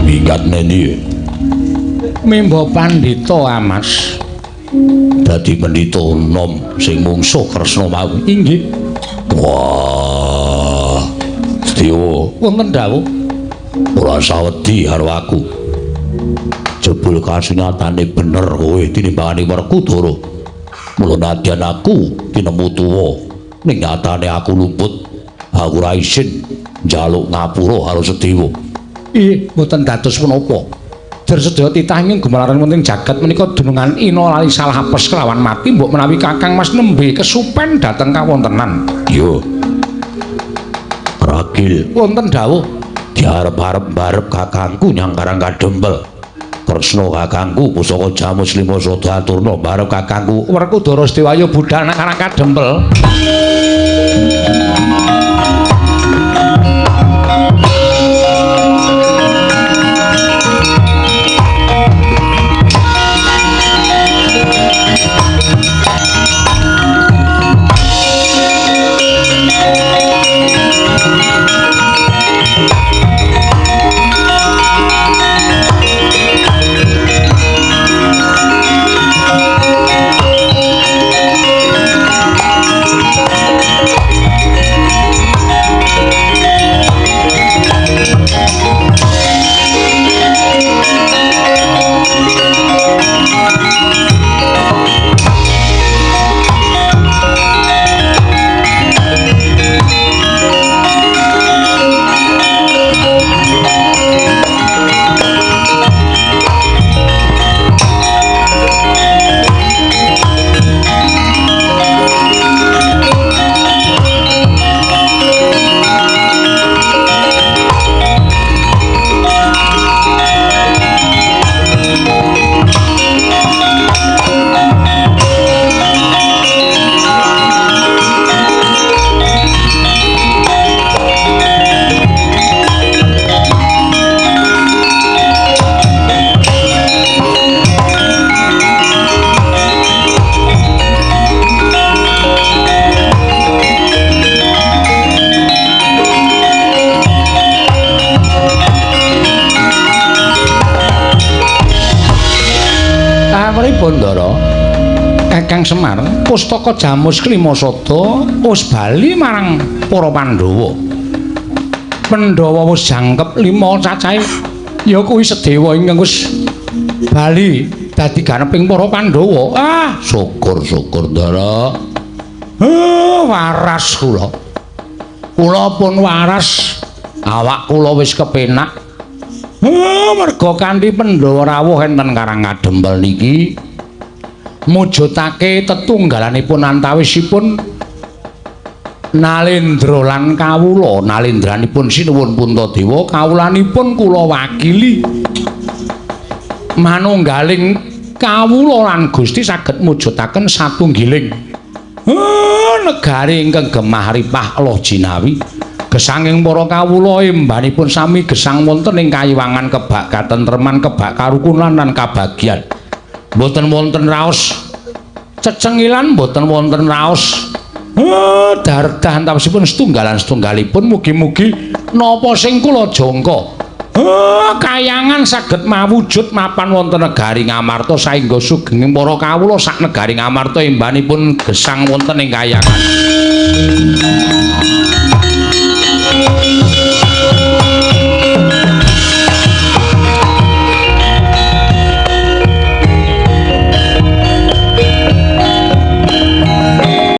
Minggat neni Mimba pandhita Amas. Dadi pendhita nom sing mungsuh Kresna mau. Inggih. Wah, Sedewa, wonten dawuh. Ora sawedi karo aku. Jebul kasunyatane bener kowe tinimbangane Werkudara. Mula nadyan aku tinemu tuwa, ning nyatane aku luput. Aku ora isin njaluk ngapura karo Sedewa. Ih, mboten dados menapa. Der sedaya titah ingkang gumelaran wonten jagat menika dunungan ina lali salah apes kelawan mati mbok menawi Kakang Mas nembe kesupen dhateng kawontenan. Iya. Ragil, wonten dawuh. Diarep-arep barep kakangku nyang Karang Kadempel. Kresna kakangku pusaka Jamus Lima Sada aturna barep kakangku Werkudara Sedewa budhal nang Karang Kadempel. Ndara Kakang Semar, pustaka Jamus Klima Sada wis bali marang para Pandhawa. Pandhawa wis jangkep 5 cacahe, ya kuwi Sedewa ingkang wis bali dadi ganeping para Pandhawa. Ah, syukur-syukur Ndara. Waras kula. Kula pun waras, awak kula wis kepenak. Merga kanthi Pandhawa rawuh enten Karang Kadempel niki mujudake tetunggalanipun antawisipun Nalendra lan kawula. Nalendranipun sinuwun Puntadewa, kawulanipun kula wakili manunggaling kawula lan Gusti saged mujudaken satunggiling negari ingkang gemah ripah loh jinawi. Gesanging para kawula embanipun sami gesang wonten ing kayiwangan kebak katentreman, kebak karukunan lan kabagyan. Mboten wonten raos cecengilan, mboten wonten raos dardah antawisipun setunggalan setunggalipun. Mugi-mugi napa sing kula jangka kayangan saged mawujud mapan wonten negari Ngamarta saengga sugenging para kawula sak negari Ngamarta embanipun gesang wonten ing kayangan.